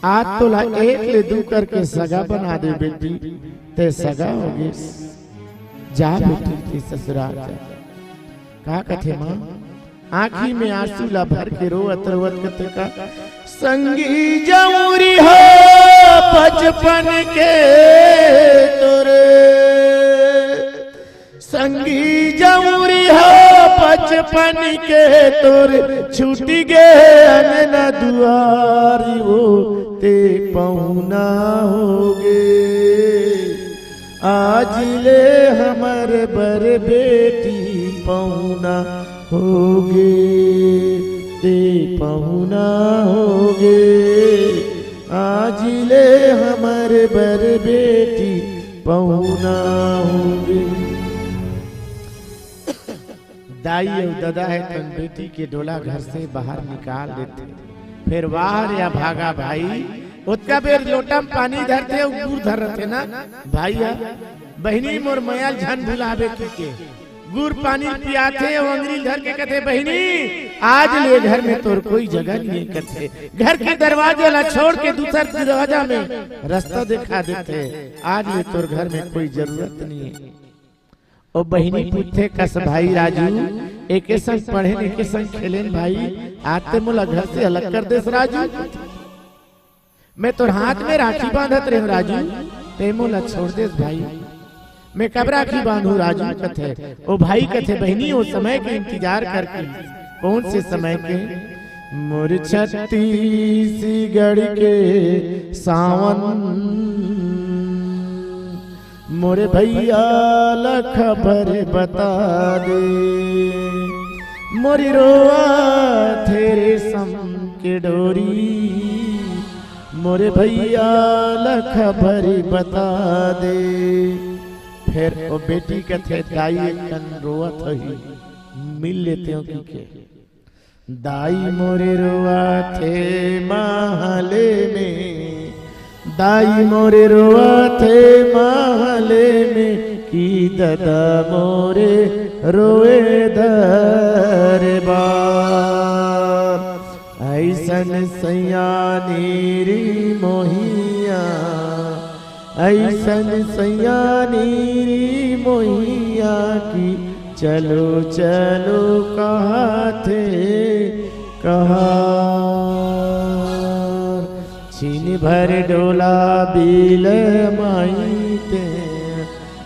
आज तोला एक ले दू करके सगा बना दे बेटी, ते सगा हो गेस। जा बेटी, ते ससुराल जा। का कथे माँ? आँखी में आँसू ला भर के रोवत रोवत कथे का, संगी जमुरी हो बचपन के तोरे, संगी जमुरी हो बचपन के तोरे, छूट गे अंगना दुआरी वो ते पहुना हो गे। आज ले हमर बर बेटी पहुना हो गे, ते पहुना हो गे। आज ले हमर बर बेटी पहुना हो गे। दाई अउ ददा हे तउन बेटी के डोला घर से बाहर निकाल देथे। फेर वाह रे अभागा भाई, ओतका बेर लोटा म पानी धरथे अउ गुर धर रथे ना भाई ह। बहिनी मोर मया ल झन भुलाबे कहिके गुर पानी पियाथे अउ अंगरी ल धर के कथे, बहिनी, आज ले घर में तोर कोई जगह नइ हे कथे। घर के दरवाजा ला छोड़ के दूसर दरवाजा में रस्ता देखा देथे। आज ले तोर घर में कोई जरूरत नइ हे। ओ बहिनी पूछथे, कस भाई राजू, एके संग पढ़ेन, एके संग खेलेन भाई, आज ते मोला घर से अलग कर देस राजू। मैं तोर हाथ में राखी बांधत रहेंव राजू, ते मोला छोड़ देस भाई। मैं कब राखी बांधहूं राजू कथे। ओ भाई कथे, बहिनी ओ समय के इंतजार करके। कौन से समय के? मोर छत्तीसगढ़ के सावन, मोरे भैया ला खबर बता दे। मोरी रोवत हे रेशम के डोरी, मोरे भैया ला खबर बता दे। फेर ओ बेटी कथे, दाई एक कन रोवत होही, मिल लेतेंव कहिके। दाई मोरे रोवत हे महले में, दाई मोरे रोवत हे महले में, कि ददा मोरे रोए दरबार। अइसन सैया नीरी मोहिया, अइसन सैया नीरी मोहिया, कि चलो चलो कहथे कहार। छिन भर डोला बिलमाई तें,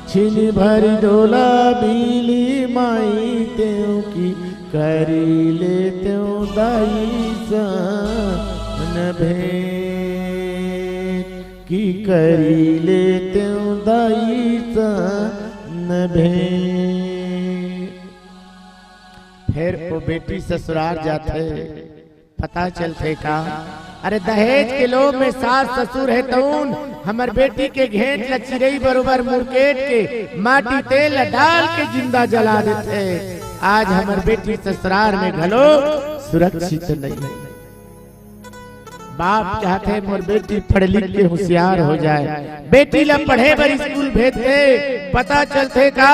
छिन भर डोला बिलमाई तें, कि करी लेतेंव दाई सन भेंट, कि करी लेतेंव दाई सन भेंट। फेर ओ बेटी ससुरार जाथे, पता चलथे का? अरे दहेज के लोभ में सास ससुर हे तउन हमर बेटी के घेंट ल चिरई बरोबर मुरकेट के माटी तेल ल डाल के जिंदा जला देथे। आज हमर बेटी ससुरार में घलो सुरक्षित नहीं हे। बाप चाहथे मोर बेटी पढ़ लिख के होशियार हो जाए, बेटी ला पढ़े बर स्कूल भेजथे। पता चलथे का,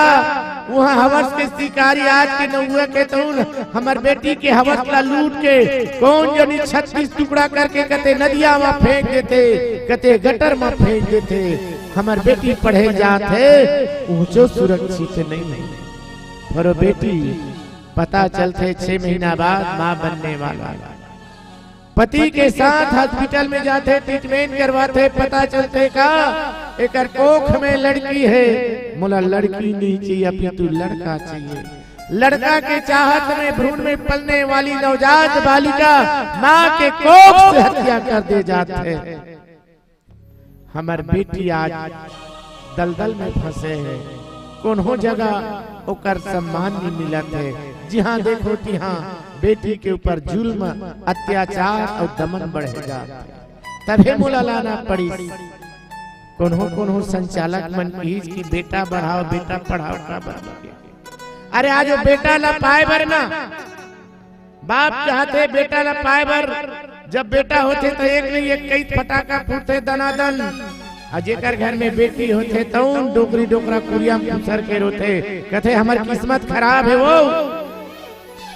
उहाँ हवस के शिकारी आज के नउआ के तउन हमर बेटी के हवस ला लूट के कौन जनी छत्तीस टुकड़ा करके कते नदिया म फेंक देथे, कते गटर म फेंक देथे। हमर बेटी पढ़े जात हे, ऊंचो सुरक्षित नहीं हे। पर ओ बेटी पता चलथे छह महीना बाद माँ बनने वाला हे। पति के साथ हॉस्पिटल में जाथे, ट्रीटमेंट करवाथे, पता चलथे का एकर कोख में लड़की हे। मोला लड़की नहीं चाहिए, अपितु लड़का चाहिए। लड़का के चाहत में भ्रूण में पलने वाली नवजात बालिका माँ के कोख से हत्या कर दे जाथे। हमर बेटी आज दलदल में फंसे हे, कोनो जगह ओकर सम्मान नहीं मिलत हे। जिहाँ देखो तिहाँ बेटी के ऊपर जुल्म, अत्याचार अउ दमन बढ़े जात हे। तभे मोला लाना पड़िस। कोनो कोनो संचालक मन कहिस कि बेटा बढ़ाओ, बेटा पढ़ाओ, का बात हे? अरे आज ओ बेटा ला पाए बर ना बाप चाहथे बेटा ला पाए बर, जब बेटा होथे त एक नहीं एक कई फटाका फूटथे दनादन। आ जेकर घर में बेटी होथे तउन डोकरी डोकरा कुरिया में खुसर के रोथे, कथे हमर किस्मत खराब हे वो,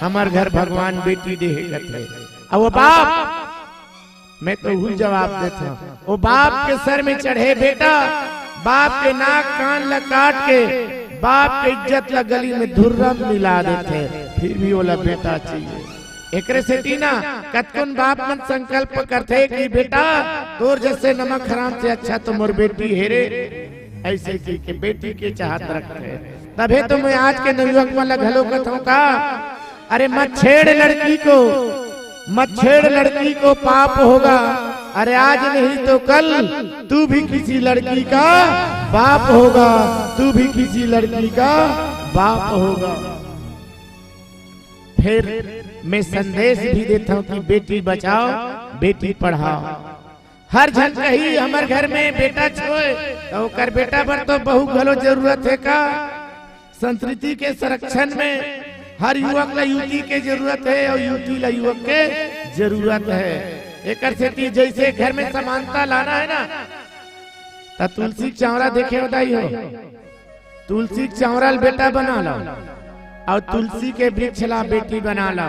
हमर घर भगवान बेटी दे हे कथे। अब वो बाप, मैं तो उही जवाब देथंव, वो बाप के सर में चढ़े बेटा, बाप के नाक कान ला काट के बाप के इज्जत ला गली में धुर्रम मिला देथे, फिर भी ओला बेटा चाहिए। एकरे सेती ना कतकोन बाप मन संकल्प करथे कि बेटा तोर जैसे नमक हराम से अच्छा तो मोर बेटी हे रे, ऐसे कहिके बेटी के चाहत रखथे। तभे तो मैं आज के नवयुवक मन ला घलो कथंव का, अरे मत छेड़ लड़की को, मत छेड़ लड़की को, पाप होगा। अरे आज नहीं तो कल तू भी किसी लड़की का बाप होगा, तू भी किसी लड़की का बाप होगा। फिर मैं संदेश भी देथंव कि बेटी बचाओ, बेटी पढ़ाओ। हर झन कही हमर घर में बेटा छोय, त ओकर बेटा बर तो बहू घलो जरूरत हे का? संस्कृति के संरक्षण में हर युवक ला युवती के जरूरत हे अउ युवती ला युवक के जरूरत हे। एकर सेती जैसे घर में समानता लाना हे ना, त तुलसी के चांवरा देखे हो दाई हो, तुलसी के चांवरा ल बेटा बना लो अउ तुलसी के वृक्ष ला बेटी बना लो।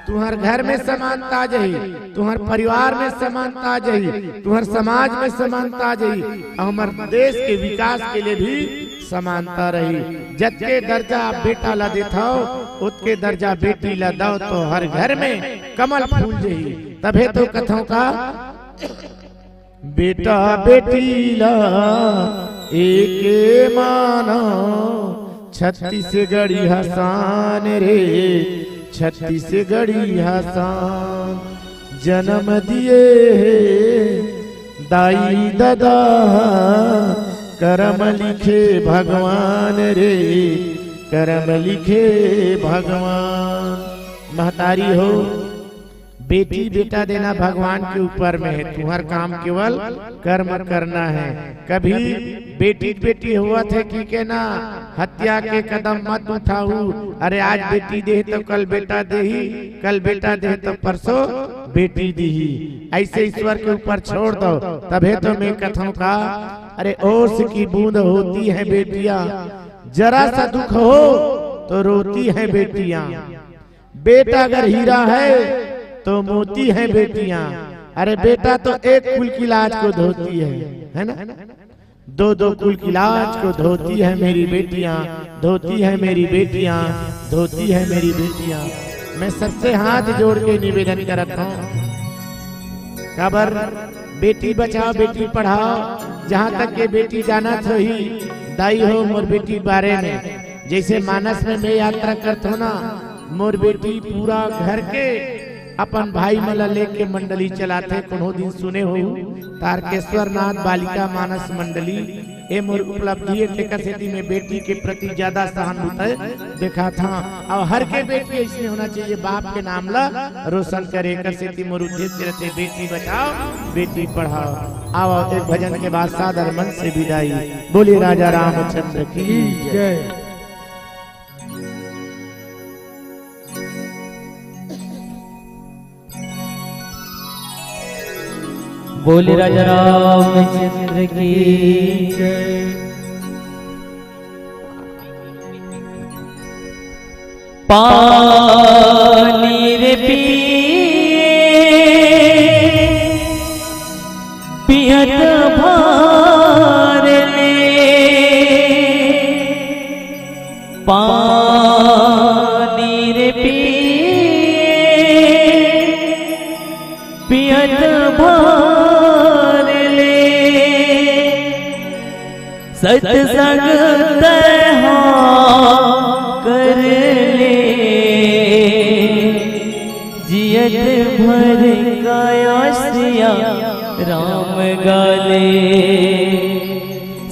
तुहर घर में समानता आ जाही, तुहर परिवार में समानता आ जाही, तुहर समाज में समानता आ जाही, अउ हमर देश के विकास के लिए भी समानता रही। जतके दर्जा आप बेटा ला देथव, ओतके दर्जा बेटी ला दव, तो हर घर में कमल फूल जाही। तभे तो कथंव का, बेटा बेटी ला एके मानव, छत्तीसगढ़ी हसान रे, छत्तीसगढ़िया शान जन्म दिए हे दाई ददा, करम लिखे भगवान रे, करम लिखे भगवान। महतारी हो, बेटी बेटा देना भगवान के ऊपर में है, तुम्हार काम केवल कर्म करना है। कभी बेटी बेटी होवत है कि के ना, हत्या के कदम मत उठाऊ। अरे आज बेटी देही तो कल बेटा देही, कल बेटा देही तो परसों बेटी देही। ऐसे ईश्वर के ऊपर छोड़ दो, तभे तो मैं कथों का। अरे ओस की बूंद होती है बेटियां, जरा सा दुख हो तो रोती है बेटियां। बेटा अगर हीरा है तो मोती है बेटियां। अरे बेटा तो एक कुल की लाज को धोती है, है ना? दो दो कुल की लाज को धोती है मेरी बेटियां, धोती है मेरी बेटियां, धोती है मेरी बेटियां। मैं सबसे हाथ जोड़ के निवेदन करत हूं, काबर बेटी बचाओ बेटी पढ़ाओ। जहां तक ये बेटी जानत होही, दाई हो मोर बेटी के बारे में, जैसे मानस में मैं यात्रा करत हूं ना, मोर बेटी पूरा घर के अपन भाई मन ला लेके मंडली चलाथे। कोनो दिन सुने हो तारकेश्वर नाथ बालिका मानस मंडली, ए मोर उपलब्धि ए, तेकर सेती में बेटी के प्रति ज्यादा सहानुभूति देखाथंव। अउ हर के बेटी अइसने होना चाहिए, बाप के नाम ला रोशन करे, एकर सेती मोर उद्देश्य रहिथे बेटी बचाओ बेटी पढ़ाओ। आओ, एक भजन के बाद सादर मन से विदाई। बोले राजा रामचंद्र की जय। बोले राजा रामचंद्र की जय। पानी रे पिए पियत भर ले, पानी रे पिए पियत भर ले, सत्संग तैं हा कर ले, जियत भर काया सिया राम गा ले,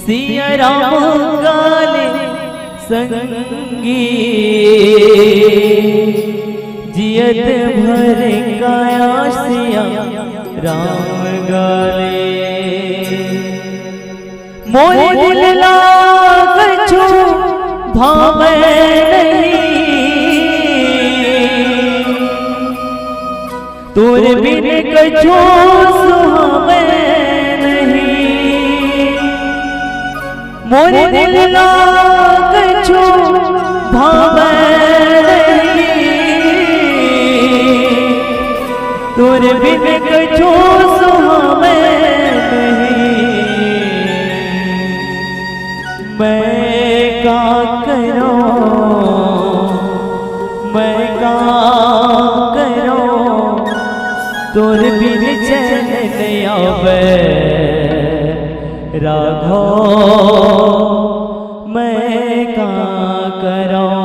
सिया राम गा ले संगी, जियत भर काया सिया राम गा ले। मोर दिल ला कछु भावै नहीं, तोर बिन कछु सुहावै नहीं। मोर दिल ला कछु भावै नहीं, तोर बिन कछु सुहावै नहीं। मैं का करों, मैं का करों, तोर बिन चैन नइ आवै राघव, मैं का करों।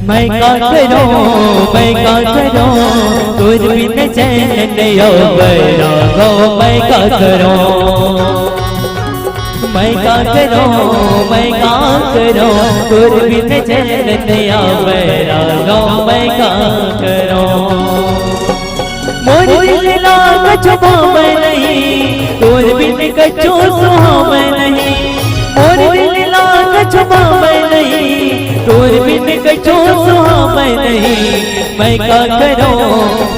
मैं का करों, मैं का करों, तोर बिन चैन नइ आवै राघव, मैं का करों। मैं का करों, मैं का करों, तोर बिन चैन नइ आवै राघव, मैं का करों। मोर दिल ला कछु भावै नहीं, तोर बिन कछु सुहावै नहीं। मोर दिल ला कछु भावै नहीं, तोर बिन कछु सुहावै नहीं। मैं का करों,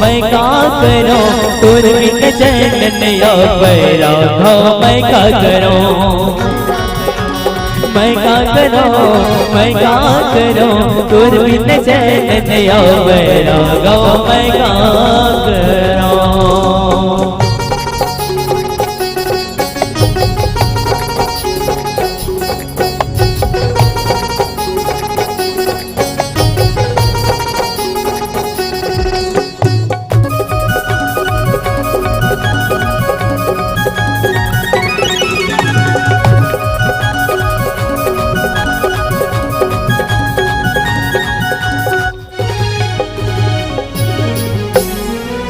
मैं का करों, तोर बिन चैन नइ आवै राघव, मैं का करों। मैं का करों, मैं का करों, तोर बिन चैन नइ आवै राघव, मैं का करों।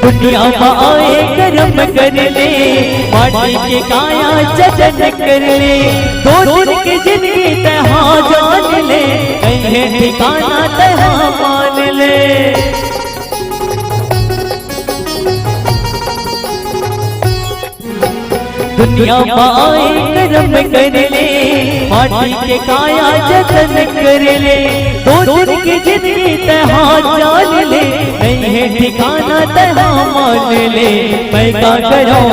दुनिया म आए करम कर ले, माटी के काया जतन कर ले, दो दिन के जिंदगी तैं हा जान ले, कहीं ठिकाना तैं हा मान ले। दुनिया म आए करम कर ले, माटी के काया जतन कर ले, दो दिन के जिंदगी तैं हा जान ले, नहीं है ठिकाना तैं हा मान ले। मैं का करूं,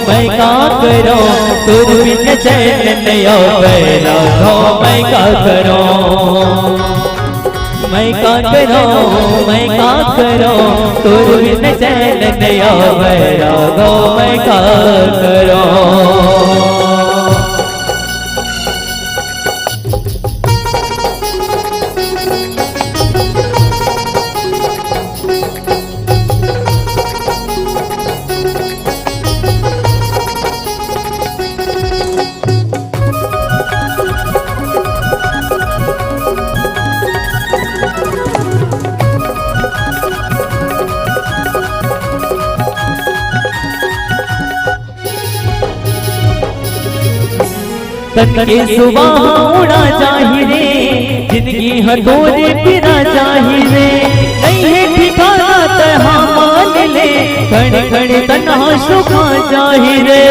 मैं का करूं, तोर बिन चैन नइ आवे राघव, मैं का करूं। मैं का करूं, मैं का करूं, तोर बिन चैन नइ आवे राघव, मैं का करूं। तन के सुवाहा उड़ा जाही रे, जिंदगी ह तोरे पिरा जाही रे। नइ हे ठिकाना तैं हा मान ले, कण कण तन ह सुखा जाही रे।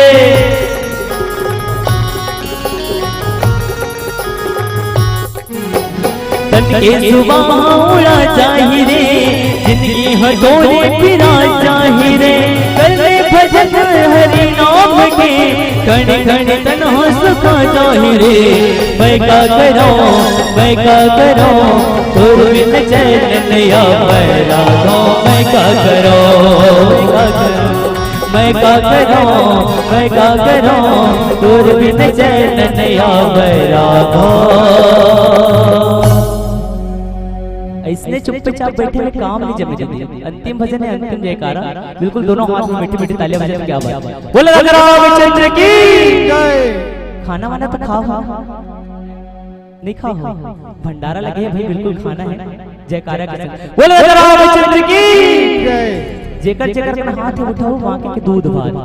तन के सुवाहा उड़ा जाही रे, जिंदगी ह तोरे पिरा जाही रे। कर ले भजन हरि नाम के, कण कण तन ह सुखा जाही रे। मैं का करूं, मैं का करूं, तोर बिन चैन नइ आवे राघव, मैं का करूं, मैं का करूं। मैं का करूं, मैं का करूं, तोर बिन चैन नइ आवे राघव। अइसने चुपचाप बइठे में काम नइ जमे जल्दी। अंतिम भजन हे, अंतिम जयकारा। बिल्कुल दोनों हाथ में मीठी मीठी तालियां बजाओ, क्या बात। बोल राघव चंद्र की जय। खाना वाना तो खाव। नइ खाव हो, भंडारा लगे हे भाई, बिल्कुल खाना हे। जयकारा के संग। बोल राघव चंद्र की जय। जेकर जेकर मन हाथ उठाव, मांगे के दूध भात।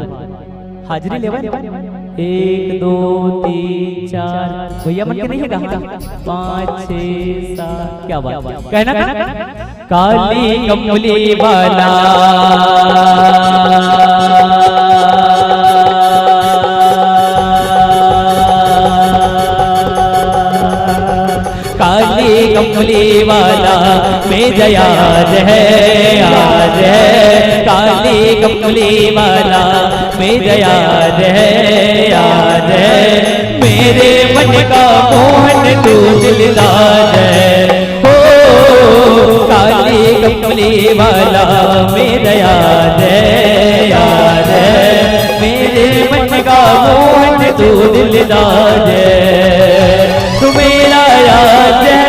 हाजिरी लेवय। एक, दो, तीन, चार। भइया मन के नइ हे गा? पाँच, छह, सात। क्या बात। कहना का? काली कमली वाला, काली कमली वाला, मेर याद है, याद है। काली कमली वाला, मेर याद है, याद है। मेरे मन का मोहन तू दिलदार है। हो काली कमली वाला, मेर याद है, याद है। मेरे मन का मोहन तू दिलदार है। तू मेरा यार है,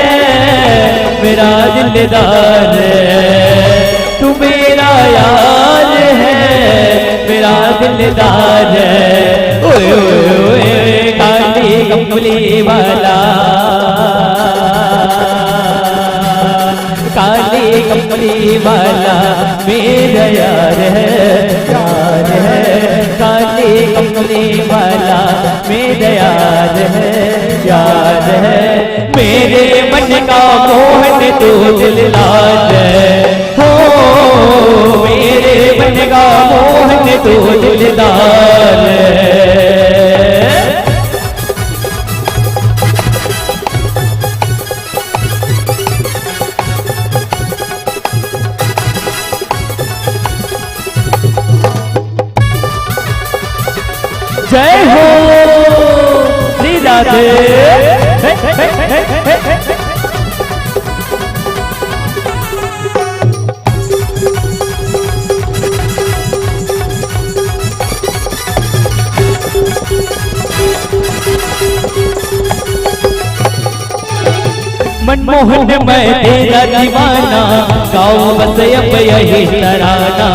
मेरा दिलदार है। तू मेरा यार है, मेरा दिलदार है। ओए, ओए, ओए, काली कमली वाला, काली कमली वाला, मेर यार है, यार है। काली कमली वाला, मेर यार है, यार है। मेरे मन का मोहन तू दिलदार है। हो, मेरे मन का मोहन तू दिलदार है। जय हो श्री राधे। मनमोहन मैं तेरा दीवाना, गाऊं बस अब यही तराना,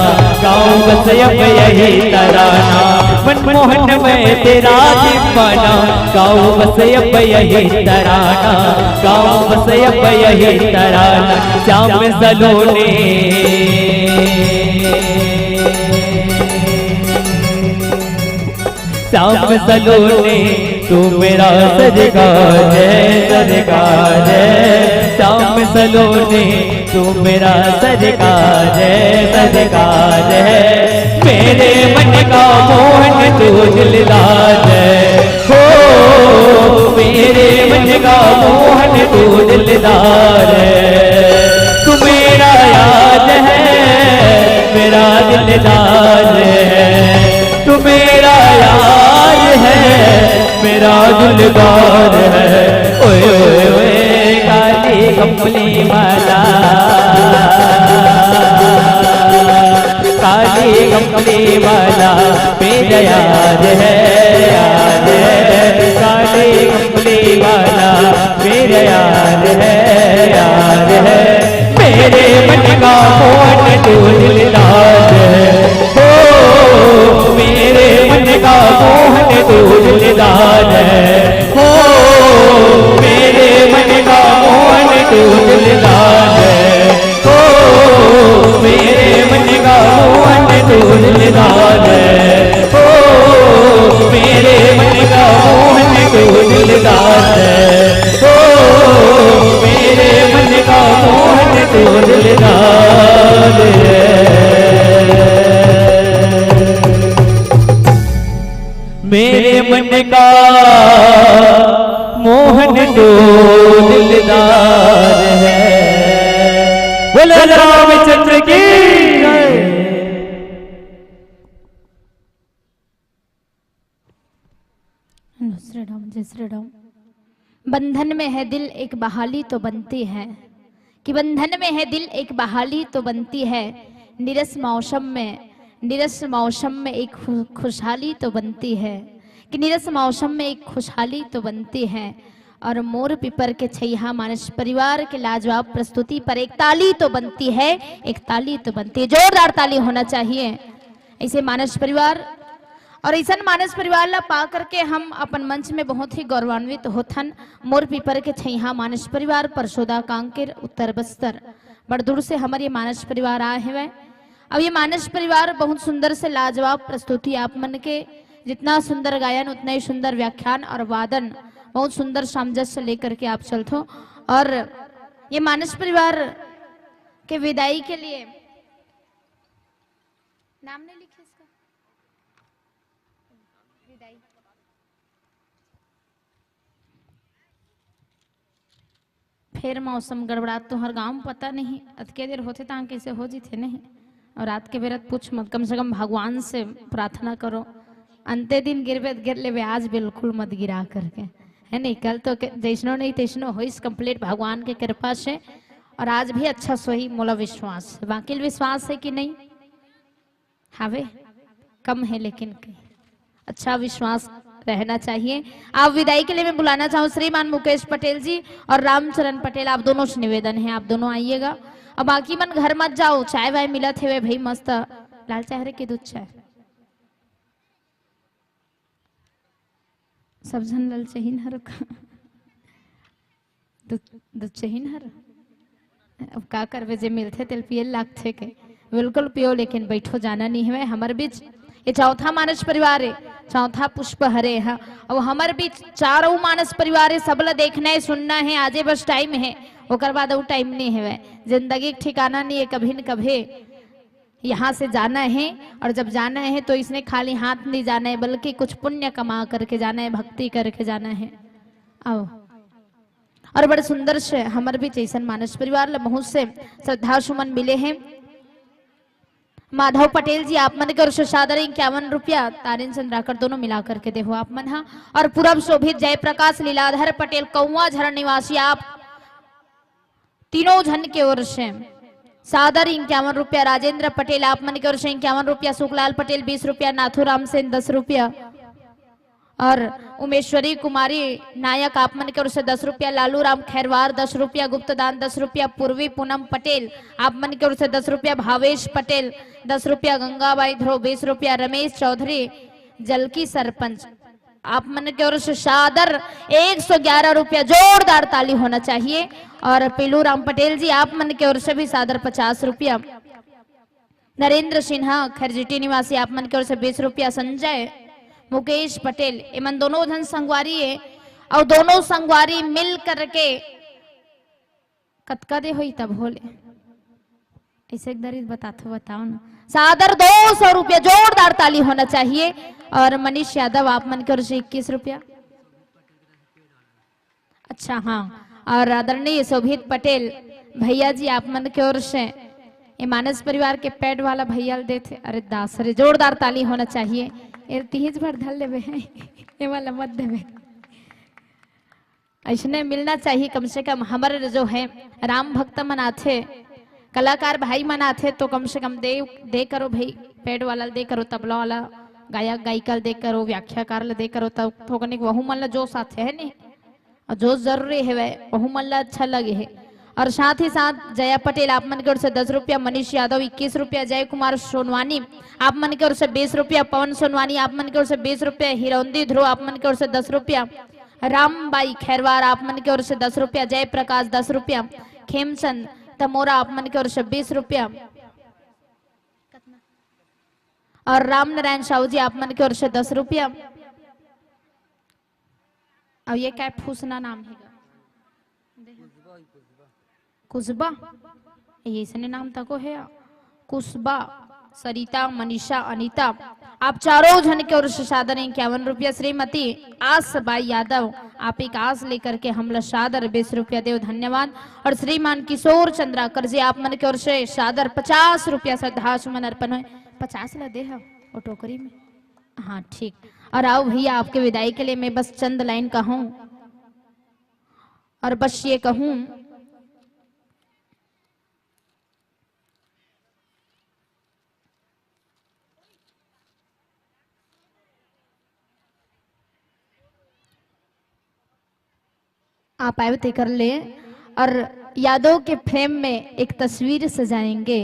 गाऊं बस अब यही तराना। मनमोहन मैं तेरा दीवाना, गाऊं बस अब यही तराना, गाऊं बस अब यही तराना। श्याम सलोने श्याम सलोने, तू मेरा सरकार है, सरकार है। श्याम सलोने, तू मेरा सरकार है, सरकार है। मेरे मन का मोहन तू दिलदार है। हो, मेरे मन का मोहन तू दिलदार है। तू मेरा यार है, मेरा दिलदार है। तू मेरा यार है, मेरा दिलदार है। ओए, ओए, ओए, काली कंबली वाला, काली कंबली वाला, मेरा यार है, यार है। काली कंबली वाला, मेरा यार है, यार है। मेरे मन का मोहन तू दिलदार है। हो, मेरे मन का मोहन तू दिलदार है। हो, मेरे मन का मोहन तू दिलदार है। हो, मेरे मन का मोहन तू दिलदार है। हो, मेरे मन का मोहन तू दिलदार है। हो, मेरे मन का मोहन तू दिलदार है। मेरे मन का मोहन तो दिलदार है। बोलो रामचंद्र की जय। श्री राम, जय श्री राम। बंधन में है दिल एक बहाली तो बनती है, कि बंधन में है दिल एक बहाली तो बनती है। निरस मौसम में, निरस मौसम में एक खु-, खुशहाली तो बनती है, कि निरस मौसम में एक खुशहाली तो बनती है। और मोर पीपर के छैहा मानस परिवार के लाजवाब प्रस्तुति पर एक ताली तो बनती है, एक ताली तो बनती है, जोरदार ताली होना चाहिए। ऐसे मानस परिवार और ऐसन मानस परिवार ला पा करके हम अपन मंच में बहुत ही गौरवान्वित होथन। मोर पीपर के छैहा मानस परिवार, परसोदा, कांकेर, उत्तर बस्तर, बड़ दूर से हमर ये मानस परिवार आए हवय। अब ये मानस परिवार बहुत सुंदर से लाजवाब प्रस्तुति आप मन के, जितना सुंदर गायन उतना ही सुंदर व्याख्यान और वादन, बहुत सुंदर सामंजस्य लेकर के आप चलथो। और ये मानस परिवार के विदाई के लिए नाम नहीं लिखे इसका। विदाई। फेर मौसम गड़बड़ात तुंहर गांव में पता नहीं, अतके देर होथे तहां कइसे हो जीथे नहीं। और रात के बेरत पूछ मत, कम से कम भगवान से प्रार्थना करो। अंते दिन गिरबे त गिर लेबे, आज बिल्कुल मत गिरा करके, है नहीं? कल तो के-, जैसनो नहीं तैसनो होइस complete भगवान के कृपा से, और आज भी अच्छा सोही, मोला विश्वास है। बाकी विश्वास है कि नहीं? हावे, कम है लेकिन कहीं अच्छा विश्वास रहना चाहिए। आप विदाई के लिए मैं बुलाना चाहूँ श्रीमान मुकेश पटेल जी और रामचरण पटेल, आप दोनों से निवेदन है, आप दोनों आइएगा। अब बाकी मन घर मत जाओ, चाय वाय मिलत हेवे भाई, मस्त लाल चाय हरे कि दूध चाय? सब झन लाल चाय ही ना रखा। दू, दू चहिन हर। अब का करबे, जे मिलथे तेल पिए लागथे के। बिल्कुल पियो, लेकिन बैठो, जाना नहीं हवे हमर बीच। ये चौथा मानस परिवार है, चौथा पुष्प हरे हा। अब हमर बीच चारों मानस परिवार है, सब ला देखना है, सुनना है, आजे बस time है, ओकर बाद अउ time नहीं हवे। जिंदगी के ठिकाना नहीं है, कभी न कभी यहाँ से जाना है, और जब जाना है तो इसने खाली हाथ नहीं जाना है, बल्कि कुछ पुण्य कमा करके जाना है, भक्ति करके जाना है। आओ। और बड़े सुंदर से हमर बीच अइसन मानस परिवार ला बहुत से श्रद्धा सुमन मिले हैं। माधव पटेल जी, आप मन के ओर से सादर इक्यावन रुपया, तारिन चंद्राकर दोनों मिला करके देहो आप मन हा। और पूरब शोभित जयप्रकाश लीलाधर पटेल, कौआ झरण निवासी, आप तीनों झन के ओर से सादर इक्यावन रुपया। राजेंद्र पटेल, आप मन के ओर से इक्यावन रुपया। सुखलाल पटेल बीस रुपया। नाथूराम सेन दस रुपया। और उमेश्वरी कुमारी नायक, आप मन के ओर से दस रुपया। लालू राम खैरवार दस रुपया। गुप्तदान दस रुपया। पूर्वी पूनम पटेल, आप मन के ओर से दस रुपया। भावेश पटेल दस रुपया। गंगाबाई ध्रुव बीस रुपया। रमेश चौधरी जलकी सरपंच, आप मन के ओर से सादर एक सौ ग्यारह रुपया, जोरदार ताली होना चाहिए। और पीलू राम पटेल जी, आप मन के ओर से भी सादर पचास रुपया। नरेंद्र सिन्हा खरजिटी निवासी, आप मन के ओर से बीस रुपया। संजय मुकेश पटेल, एमन दोनों झन संगवारी हे, अउ दोनों संगवारी मिल करके कतका दे होई तब होले? ऐसे एक दरी बताथो, बताओ ना। सादर दो सौ रुपया, जोरदार ताली होना चाहिए। और मनीष यादव, आप मन के ओर से इक्कीस रुपया। अच्छा, हाँ, और आदरणीय शोभित पटेल भैया जी, आप मन के ओर से ये मानस परिवार के पैड वाला भैया ल देथे। अरे दास रे, जोरदार ताली होना चाहिए। ये तिहिज भर धर लेबे है, ये वाला मत देबे। ऐसने मिलना चाहिए कम से कम। हमर जो है राम भक्त मन आथे, कलाकार भाई मन आथे, तो कम से कम दे, दे करो भाई, पैड वाला ल दे करो, तबला वाला, गायक गायिका ल दे करो, व्याख्याकार ल दे करो, तब थोकनिक वहू मन ल जोश आथे, है नी? और जोश जरूरी हेवय, वहू मन ल अच्छा लगे है। और साथ ही साथ जया पटेल, आप मन के ओर से दस रुपया, मनीष यादव इक्कीस रुपया, जय कुमार सोनवानी, आप मन के ओर से बीस रुपया, पवन सोनवानी, आप मन के ओर से बीस रुपया, हिरौंदी ध्रुव, आप मन के ओर से दस रुपया, रामबाई खैरवार, आप मन के ओर से दस रुपया, जय प्रकाश दस रुपया, खेमचंद तमोरा, आप मन के ओर से बीस रुपया, और राम नारायण साहू जी, आप मन के ओर से दस रुपया। अब ये काय फूसना नाम हे गा? कुसबा, ये इसने नाम तको है। कुसबा, सरिता, मनीषा, अनीता, आप चारों झन के ओर से सादर इक्यावन रुपया। श्रीमती आस बाई यादव, आप एक आस लेकर के हमला सादर बीस रुपया देव, धन्यवाद। और श्रीमान किशोर चंद्राकर जी, आप मन के ओर से सादर पचास रुपया श्रद्धा सुमन अर्पण होय। पचास ला दे हो वो टोकरी में। हाँ, ठीक। और आओ भैया, आपके विदाई के लिए मैं बस चंद लाइन कहूँ, और बस ये कहूँ, आप आए तेकर ले, और यादों के फ्रेम में एक तस्वीर सजाएंगे।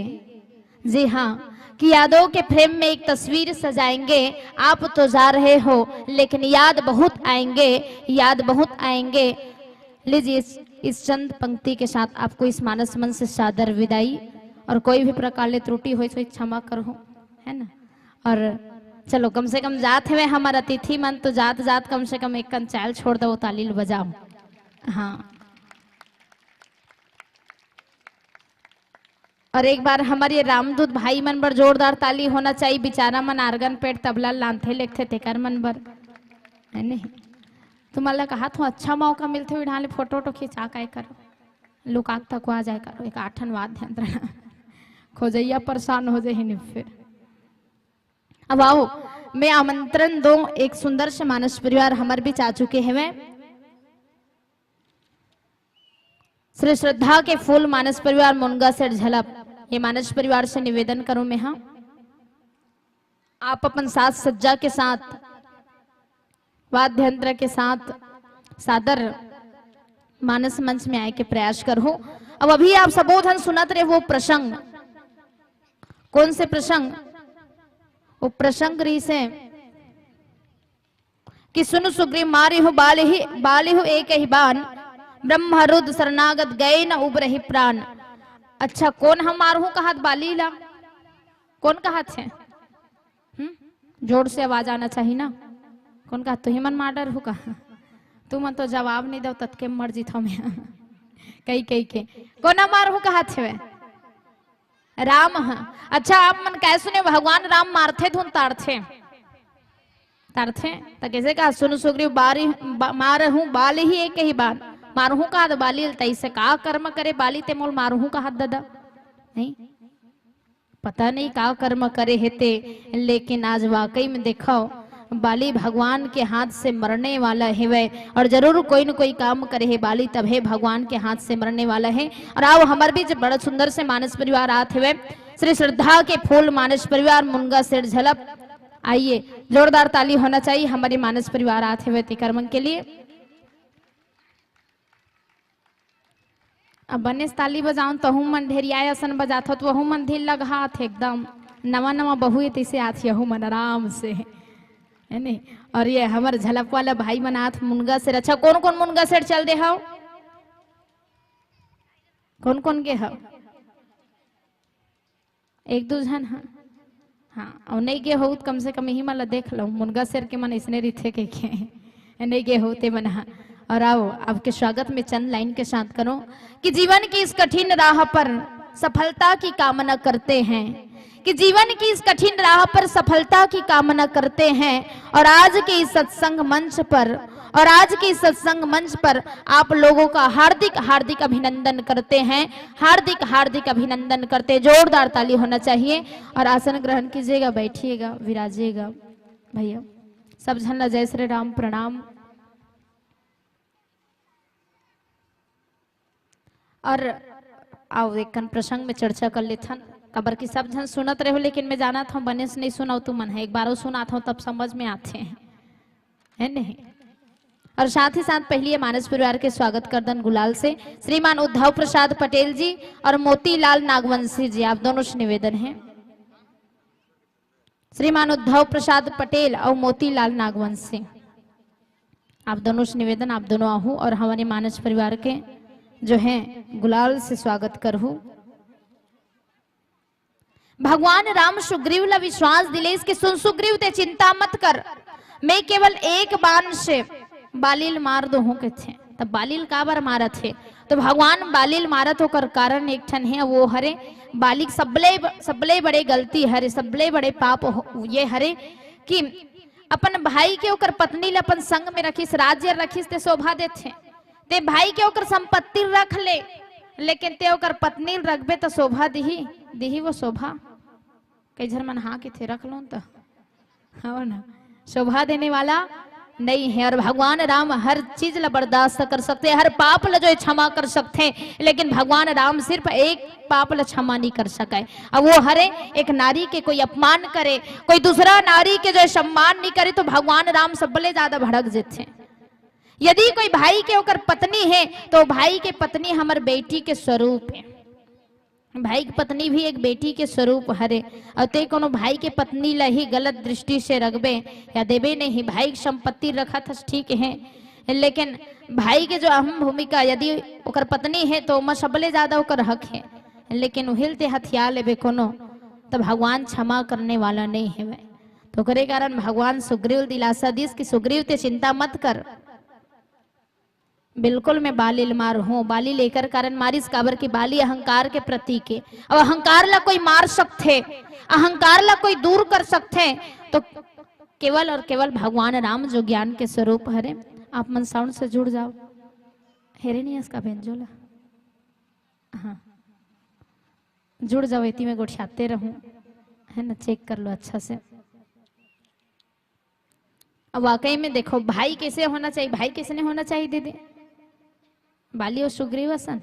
जी हाँ, कि यादों के फ्रेम में एक तस्वीर सजाएंगे। आप तो जा रहे हो, लेकिन याद बहुत आएंगे, याद बहुत आएंगे। लीजिए, इस, इस चंद पंक्ति के साथ आपको इस मानस मंच से सादर विदाई, और कोई भी प्रकार ले त्रुटि होय तो क्षमा करहु, है ना? और चलो, कम से कम जात हवे हमर अतिथि मन, तो जात जात कम से कम एक कन चायल छोड़ दो, ताली ल बजाओ। हाँ, और एक बार हमर ये रामदूत भाई मन बर जोरदार ताली होना चाहिए। बेचारा मन आर्गन पैड तबला लानथे लेगथे तेकर मन बर, है नहीं? तुमन ला कहा थो, अच्छा मौका मिलथे, उही ढाले फोटो वोटो खिंचा काय करो, लुका के तको आ जाय करो, एक आठन वाद्य यंत्र खोजइया परेशान हो जाही नहीं फिर। अब आओ, मैं आमंत्रण दो, एक सुंदर से मानस परिवार हमर बीच आ चुके हवे। श्री श्रद्धा के फूल मानस परिवार मुनगा सेठ झलप, ये मानस परिवार से निवेदन करूं मैं, हाँ, आप अपन साज सज्जा के साथ, वाद्य यंत्र के साथ सादर मानस मंच में आए के प्रयास करहु। अब अभी आप सबो झन सुनत रहे वो प्रसंग, कौन से प्रसंग? वो प्रसंग रहिसे कि सुन सुग्रीव मारिहु बालिहि, बालिहु एक ही बान, ब्रह्म रुद्र शरणागत गए न उबरहि प्राण। अच्छा, कोन ह मारहु कहत बाली ला? कोन कहत हे? हम्म? जोर से आवाज आना चाहिए ना। कोन कहत, तुही मन मार डरहु का? तुमन तो जवाब नहीं दो, ततके मर जीथो मैं। कही, कही के। कोन ह मारहु कहत हवे? राम ह। अच्छा, आप मन काय सुने, भगवान राम मारथे धुन तारथे? तारथे। त कैसे कहा, सुन सुग्रीव बारी, बा-, मारहु बालिहि एक ही बान। मारहु कहत बाली ल, तैसे का कर्म करे बाली ते मोल मारहु कहत ददा? नहीं? पता नहीं का कर्म करे हे ते, लेकिन आज वाकई में देखो, बाली भगवान के हाथ से मरने वाला हेवय, और जरूर कोई न कोई काम करे हे बाली, तब हे भगवान के हाथ से मरने वाला हे। और आओ, हमर बीच बड़ा सुंदर से मानस परिवार आत हेवय, श्री श्रद्धा के फूल मानस परिवार मुनगा सेठ झलप। आइए, जोरदार ताली होना चाहिए, हमर मानस परिवार आत हेवय तेकर मन के लिए। अब बने से ताली बजाओ, तहू मन ढेरियाए असन बजाथो, त वहू मन धीर लगहात हे एकदम। नवा नवा बहू ए तैसे आत हे, यहू मन आराम से, है नहीं? और ये हमर झलप वाला भाई मन आत मुनगा सेठ। अच्छा, कौन कौन मुनगा सेठ चल दे हव? कौन कौन गे हव? एक दू झन ह। हाँ, अउ नहीं गे हो त कम से कम इही मन ला देख लो, मुनगा शेर के मन इसने रिथे कह के। नहीं गे हो ते मन हा। और आओ, आपके स्वागत में चंद लाइन के साथ करो कि जीवन की इस कठिन राह पर सफलता की कामना करते हैं, कि जीवन की इस कठिन राह पर सफलता की कामना करते हैं। और आज के इस सत्संग मंच पर, और आज के इस सत्संग मंच पर आप लोगों का हार्दिक, हार्दिक अभिनंदन करते हैं, हार्दिक, हार्दिक अभिनंदन करते हैं। जोरदार ताली होना चाहिए। और आसन ग्रहण कीजिएगा, बैठिएगा, विराजिएगा। भैया, सब झन ला जय श्री राम, प्रणाम। और आओ, एक कन प्रसंग में चर्चा कर लेथन, काबर कि सब झन सुनत रहो, लेकिन मैं जानत हूँ, बने से नहीं सुनाओ तुमन है, एक बार और सुनात हूँ, तब समझ में आते हैं, है नहीं? और साथ ही साथ पहले ये मानस परिवार के स्वागत कर दन गुलाल से, श्रीमान उद्धव प्रसाद पटेल जी और मोतीलाल नागवंशी जी, आप दोनों से निवेदन है। श्रीमान उद्धव प्रसाद पटेल और मोतीलाल नागवंशी, आप दोनों से निवेदन, आप दोनों आहू और हमारे मानस परिवार के जो है गुलाल से स्वागत करहू। भगवान राम सुग्रीव ला विश्वास दिलेस कि सुन सुग्रीव, ते चिंता मत कर, मैं केवल एक बाण से बाली ल मार दूहूं कथे। तब बाली ल काबर मारत हे? तो भगवान बाली ल मारत ओकर कारण एक ठन हे, वो हरे बाली के सबले, सबले बड़े गलती हरे, सबले बड़े पाप हो-, ये हरे कि अपन भाई के ओकर पत्नी ल अपन संग में रखिस, राज्य रखिस, ते शोभा देथे। ते भाई के ओकर संपत्ति रख ले, लेकिन ते ओकर पत्नी ल रखबे त शोभा दिही, दिही वो शोभा? कई झन मन हाँ कथे, रख लो त, हो ना, शोभा देने वाला नहीं है। और भगवान राम हर चीज ला बर्दाश्त कर सकथे, हर पाप ला जो है क्षमा कर सकथे, लेकिन भगवान राम सिर्फ एक पाप ला क्षमा नहीं कर सके। अब वो हरे एक नारी के कोई अपमान करे, कोई दूसरा नारी के जो है सम्मान नहीं करे, तो भगवान राम सबले ज्यादा भड़क जेथे। यदि कोई भाई के ओकर पत्नी है, तो भाई के पत्नी हमर बेटी के स्वरूप है। भाई के पत्नी भी एक बेटी के स्वरूप हरे। और ते कोनो भाई के पत्नी ला ही गलत दृष्टि से रखबे या देबे नहीं, भाई के संपत्ति रखत हस, ठीक है, लेकिन भाई के जो अहम भूमिका, यदि ओकर पत्नी है, तो ओमा सबले ज्यादा ओकर हक है, लेकिन उहिल ते हथिया लेबे कोनो, तो भगवान क्षमा करने वाला नहीं है। तो ओकरे कारण भगवान सुग्रीव दिलासा दिस कि सुग्रीव, ते चिंता मत कर, बिल्कुल मैं बाली ल मारहूं। बाली ल एकर कारण मारिस, काबर कि बाली अहंकार के प्रतीक हे। अब अहंकार ला कोई मार सकथे, अहंकार ला कोई दूर कर सकथे, तो केवल और केवल भगवान राम जो ज्ञान के स्वरूप हरे। आप मन साउंड से जुड़ जाओ। हेरे नहीं इसका बेंजो ला? हाँ, जुड़ जाओ, एती में गोठियाते रहूं, है ना, चेक कर लो अच्छा से। अब वाकई में देखो, भाई कैसे होना चाहिए, भाई कैसे नहीं होना चाहिए दीदी? बाली और सुग्रीव असन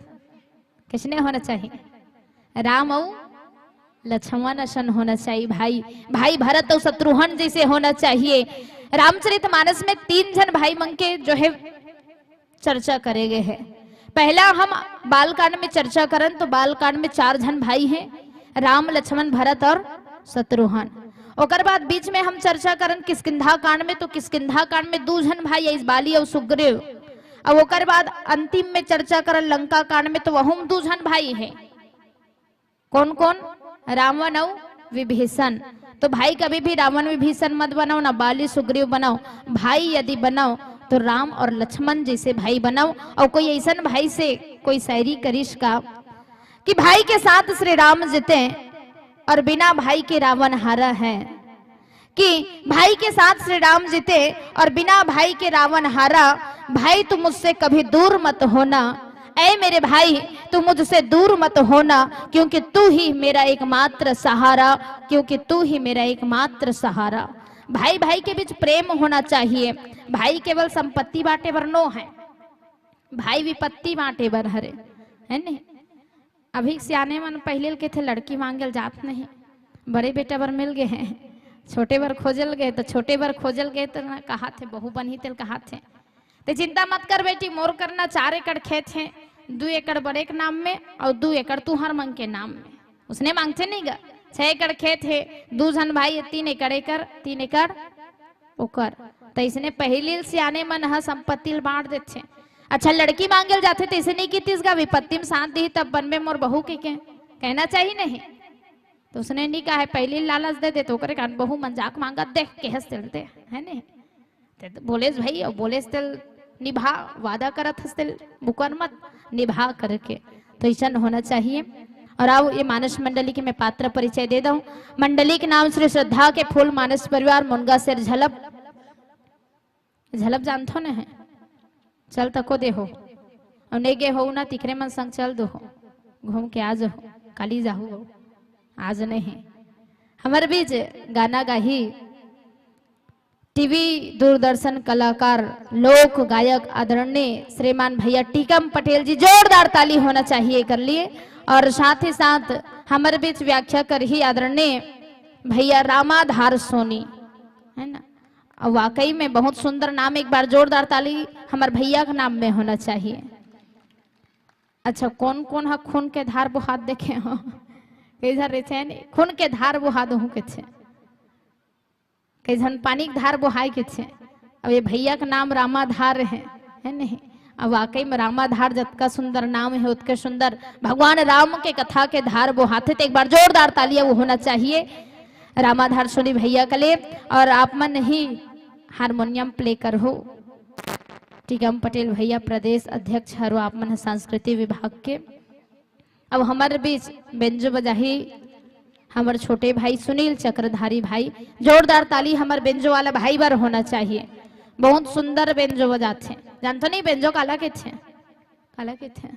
कैसे नहीं होना चाहिए? राम और लक्ष्मण असन होना चाहिए भाई, भाई भरत और शत्रुघ्न जैसे होना चाहिए। रामचरित मानस में तीन झन भाई मन के जो है चर्चा करे गए हैं। पहला हम बालकांड में चर्चा करन तो बालकांड में चार झन भाई हैं, राम, लक्ष्मण, भरत और शत्रुघ्न। ओकर बाद बीच में हम चर्चा करन किष्किंधा कांड में, तो किष्किंधा कांड में दू झन भाई आइस, बाली और सुग्रीव। अब ओकर बाद अंतिम में चर्चा करन लंका कांड में, तो वहू में दू झन भाई है। कौन कौन? रावण और विभीषण। तो भाई कभी भी रावण विभीषण मत बनाओ, ना बाली सुग्रीव बनाओ। भाई यदि बनाओ तो राम और लक्ष्मण जैसे भाई बनाओ। और कोई ऐसन भाई से कोई शायरी करिस का कि भाई के साथ श्री राम जीते और बिना भाई के रावण हारा है, कि भाई के साथ श्री राम जीते और बिना भाई के रावण हारा। भाई, तुम मुझसे कभी दूर मत होना, ऐ मेरे भाई, तुम मुझसे दूर मत होना, क्योंकि तू ही मेरा एकमात्र सहारा, क्योंकि तू ही मेरा एकमात्र सहारा। भाई भाई के बीच प्रेम होना चाहिए। भाई केवल संपत्ति बांटे बर नो है, भाई विपत्ति बांटे बर हरे, है ने? अभी सियाने मन पहले ल कथे लड़की मांगे ल जात नहीं, बड़े बेटा बर मिल गए हैं, छोटे बर खोजे ल गए, तो छोटे बर खोजे ल गए तो ना कहा थे बहू बनही तेल कहा थे। ते चिंता मत कर बेटी, मोर करना चार एकड़ खेत है, दू एकड़ बड़े के नाम में और दू एकड़ तुहर मन के नाम में। उसने मांगथे नहीं गा, छह एकड़ खेत है, दू झन भाई है, तीन एकड़ एकर, तीन एकड़ ओकर। त इसने पहिली ल सियाने मन ह संपत्ति ल बांट देथे। अच्छा, लड़की मांगे ल जाथे त इसे नहीं कितिस गा, विपत्ति में साथ दिही तब बनबे मोर बहू के, के कहना चाहिए नहीं? तो उसने नहीं कहा है, पहले लालच दे दे, तो ओकरे कारण बहू मन जाके मांगत देख के हंस चलते, है नहीं? ते तो बोलेस भाई, अउ बोलेस तेल निभा, वादा करत हस तेल मुकर मत, निभा करके। तो ऐसा होना चाहिए। और आओ, ये मानस मंडली के मैं पात्र परिचय दे दूं। मंडली के नाम श्री श्रद्धा के फूल, मानस परिवार, मुनगा शेर झलब। झलब जानथो न है? चल तको दे हो। और नहीं गे हो ना, तिकरे मन संग चल दो हो। घूम के आ जाओ, काली जाहू हो। आज नहीं। हमर बीच गाना गाही टीवी दूरदर्शन कलाकार, लोक गायक आदरणीय श्रीमान भैया टीकम पटेल जी, जोरदार ताली होना चाहिए कर लिए। और साथ ही साथ हमर बीच व्याख्या करही आदरणीय भैया रामाधार सोनी, है ना? और वाकई में बहुत सुंदर नाम, एक बार जोरदार ताली हमर भैया के नाम में होना चाहिए। अच्छा, कौन कौन ह खून के धार बोहात देखे हो? कई झन रहिथे नहीं, खून के धार बोहा दहूं कथे, कई झन पानी के धार बोहाय कथे। अब ये भैया के नाम रामाधार है, है नहीं? अब वाकई में रामाधार जतका सुंदर नाम है, उतके सुंदर भगवान राम के कथा के धार बोहाथे। तो एक बार जोरदार तालियां वो होना चाहिए रामाधार सोनी भैया के लिए। और आप मन ही हारमोनियम प्ले करहू। टीकम पटेल भैया प्रदेश अध्यक्ष हरो आप मन ह सांस्कृतिक विभाग के। अब हमर बीच बेंजो बजाही हमर छोटे भाई सुनील चक्रधारी भाई। जोरदार ताली हमर बेंजो वाला भाई बर होना चाहिए। बहुत सुंदर बेंजो बजाथे। जानथो नहीं बेंजो काला कथे? काला कथे?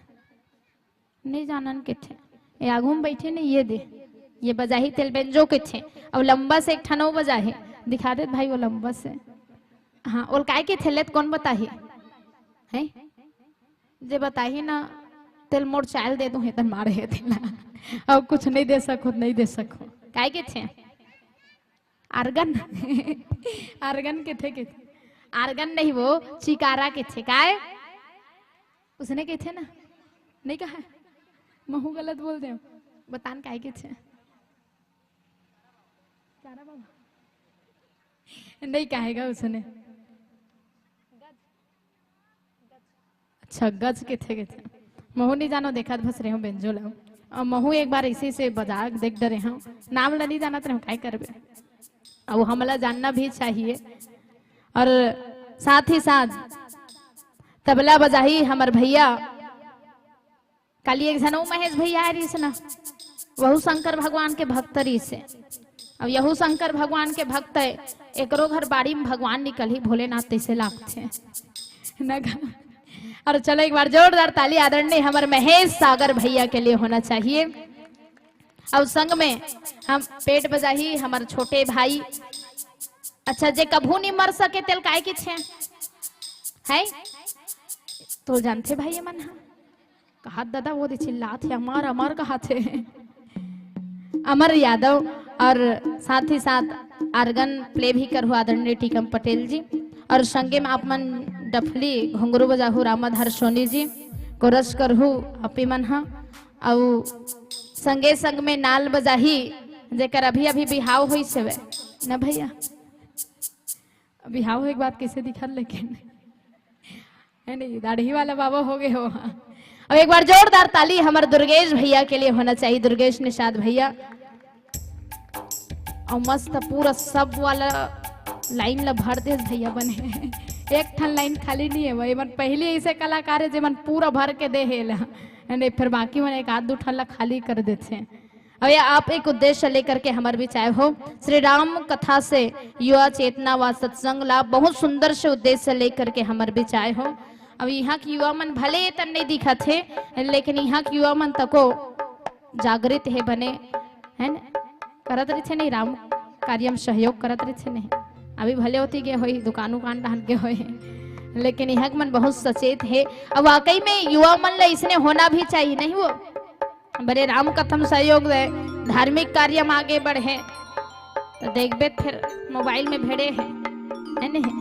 नहीं जानन कथे। ये आगू में बैठे नहीं, ये दे, ये बजाही तेल बेंजो कथे। अब लंबा से एक ठन अउ बजाही, दिखा देत भाई वो लंबा से। हाँ, ओल काय कथे ले त कौन बताही? हैं? जे बताही ना, तेल मोर चाल दे दूं, हे तन मारे हे तेला। अब कुछ नहीं दे सको, नहीं दे सको। काय कथे? आर्गन। आर्गन कथे, कथे। आर्गन नहीं, वो चिकारा कथे। काय? उसने कथे ना? नहीं कहा? महू गलत बोल दे। बतान काय कथे? चारा बाबा। नहीं कहेगा उसने। अच्छा, गज कथे, कथे। महू नहीं जानो, देखत बस रहे हूँ बेंजो ला। और महू एक बार इसी से बजा के देख डरे हूँ। नाम ला नहीं जानत रहे हूँ, काय करबे? अब हमला जानना भी चाहिए। और साथ ही साथ तबला बजाही हमर भैया। काली एक झन अउ महेश भैया आए रहिस ना, वहू शंकर भगवान के भक्त रहिस हे। अब यहू शंकर भगवान के भक्त है, एकरो घर बाड़ी में भगवान निकलही भोलेनाथ तैसे लागथे। न गा-, और चलो एक बार जोरदार ताली आदरणीय हमर महेश सागर भैया के लिए होना चाहिए। और संग में हम पेट बजाही हमर छोटे भाई। अच्छा, जे कभू नहीं मर सके तेल काय कथे? है? तो जानथे भाई ये मन हा? कहात दादा वो दे चिल्लात हे, "अमर, अमर" कहात हे। अमर यादव और साथ ही साथ आर्गन प्ले भी करहु आदरणीय टीकम पटेल जी। और संगे में आप मन डफली घुंघरू बजाहू रामाधार सोनी जी, कोरस करहु आपे मन हा। अउ संगे संग में नाल बजाही जेकर अभी अभी बिहाव होइस हवे ना भैया। बिहाव होए के बाद कैसे दिखत लेकिन है नहीं, दाढ़ी वाला बाबा हो गए हो। अब एक बार जोरदार ताली हमर दुर्गेश भैया के लिए होना चाहिए, दुर्गेश निषाद भैया। और मस्त पूरा सब वाला लाइन ला भर दे भैया बने। एक ठन लाइन खाली नहीं है, वही मन पहले ऐसे कलाकार है जेमन पूरा भर के दे हे ला, नहीं फिर बाकी मन एक आध दू ठन ला खाली कर देथे। अब ये आप एक उद्देश्य लेकर के हमर बीच आए हो, श्री राम कथा से युवा चेतना व सत्संग ला बहुत सुंदर से उद्देश्य लेकर के हमर बीच आए हो। अब यहाँ के युवा मन भले तन नहीं दिखत हे, लेकिन यहाँ के युवा मन तको जागृत हे बने, है न? करत रहिथे नहीं राम कार्य में सहयोग करत रहिथे नहीं। अभी भले होती गए होई, दुकान उकान डाल के होई, लेकिन यहाँ के मन बहुत सचेत हे। अब वाकई में युवा मन ला इसने होना भी चाहिए नहीं वो। बड़े राम कथा म सहयोग दे, धार्मिक कार्य में आगे बढ़े, तो देखबे फिर मोबाइल में भिड़े हैं, है नहीं?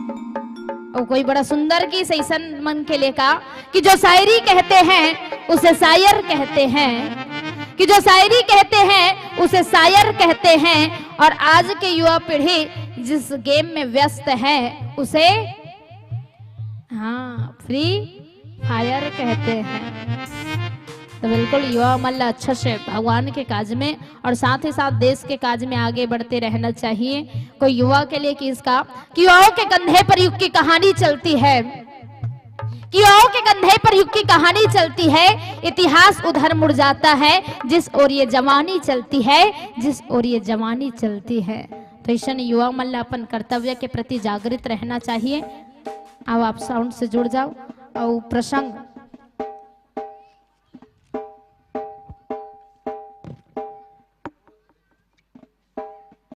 और कोई बड़ा सुंदर गीत ऐसन मन के लिए का कि जो शायरी कहते हैं उसे शायर कहते हैं, कि जो शायरी कहते हैं उसे शायर कहते हैं, और आज के युवा पीढ़ी जिस गेम में व्यस्त है उसे, हाँ, फ्री फायर कहते हैं। तो बिल्कुल युवा मन ला अच्छा से भगवान के काज में और साथ ही साथ देश के काज में आगे बढ़ते रहना चाहिए। कोई युवा के लिए कि इसका कि युवाओं के कंधे पर युग की कहानी चलती है, कि युवाओं के कंधे पर युग की कहानी चलती है। इतिहास उधर मुड़ जाता है जिस ओर ये जवानी चलती है, जिस ओर ये जवानी चलती है। तो ऐसन युवा मन ला अपन कर्तव्य के प्रति जागृत रहना चाहिए। अब आप साउंड से जुड़ जाओ और प्रसंग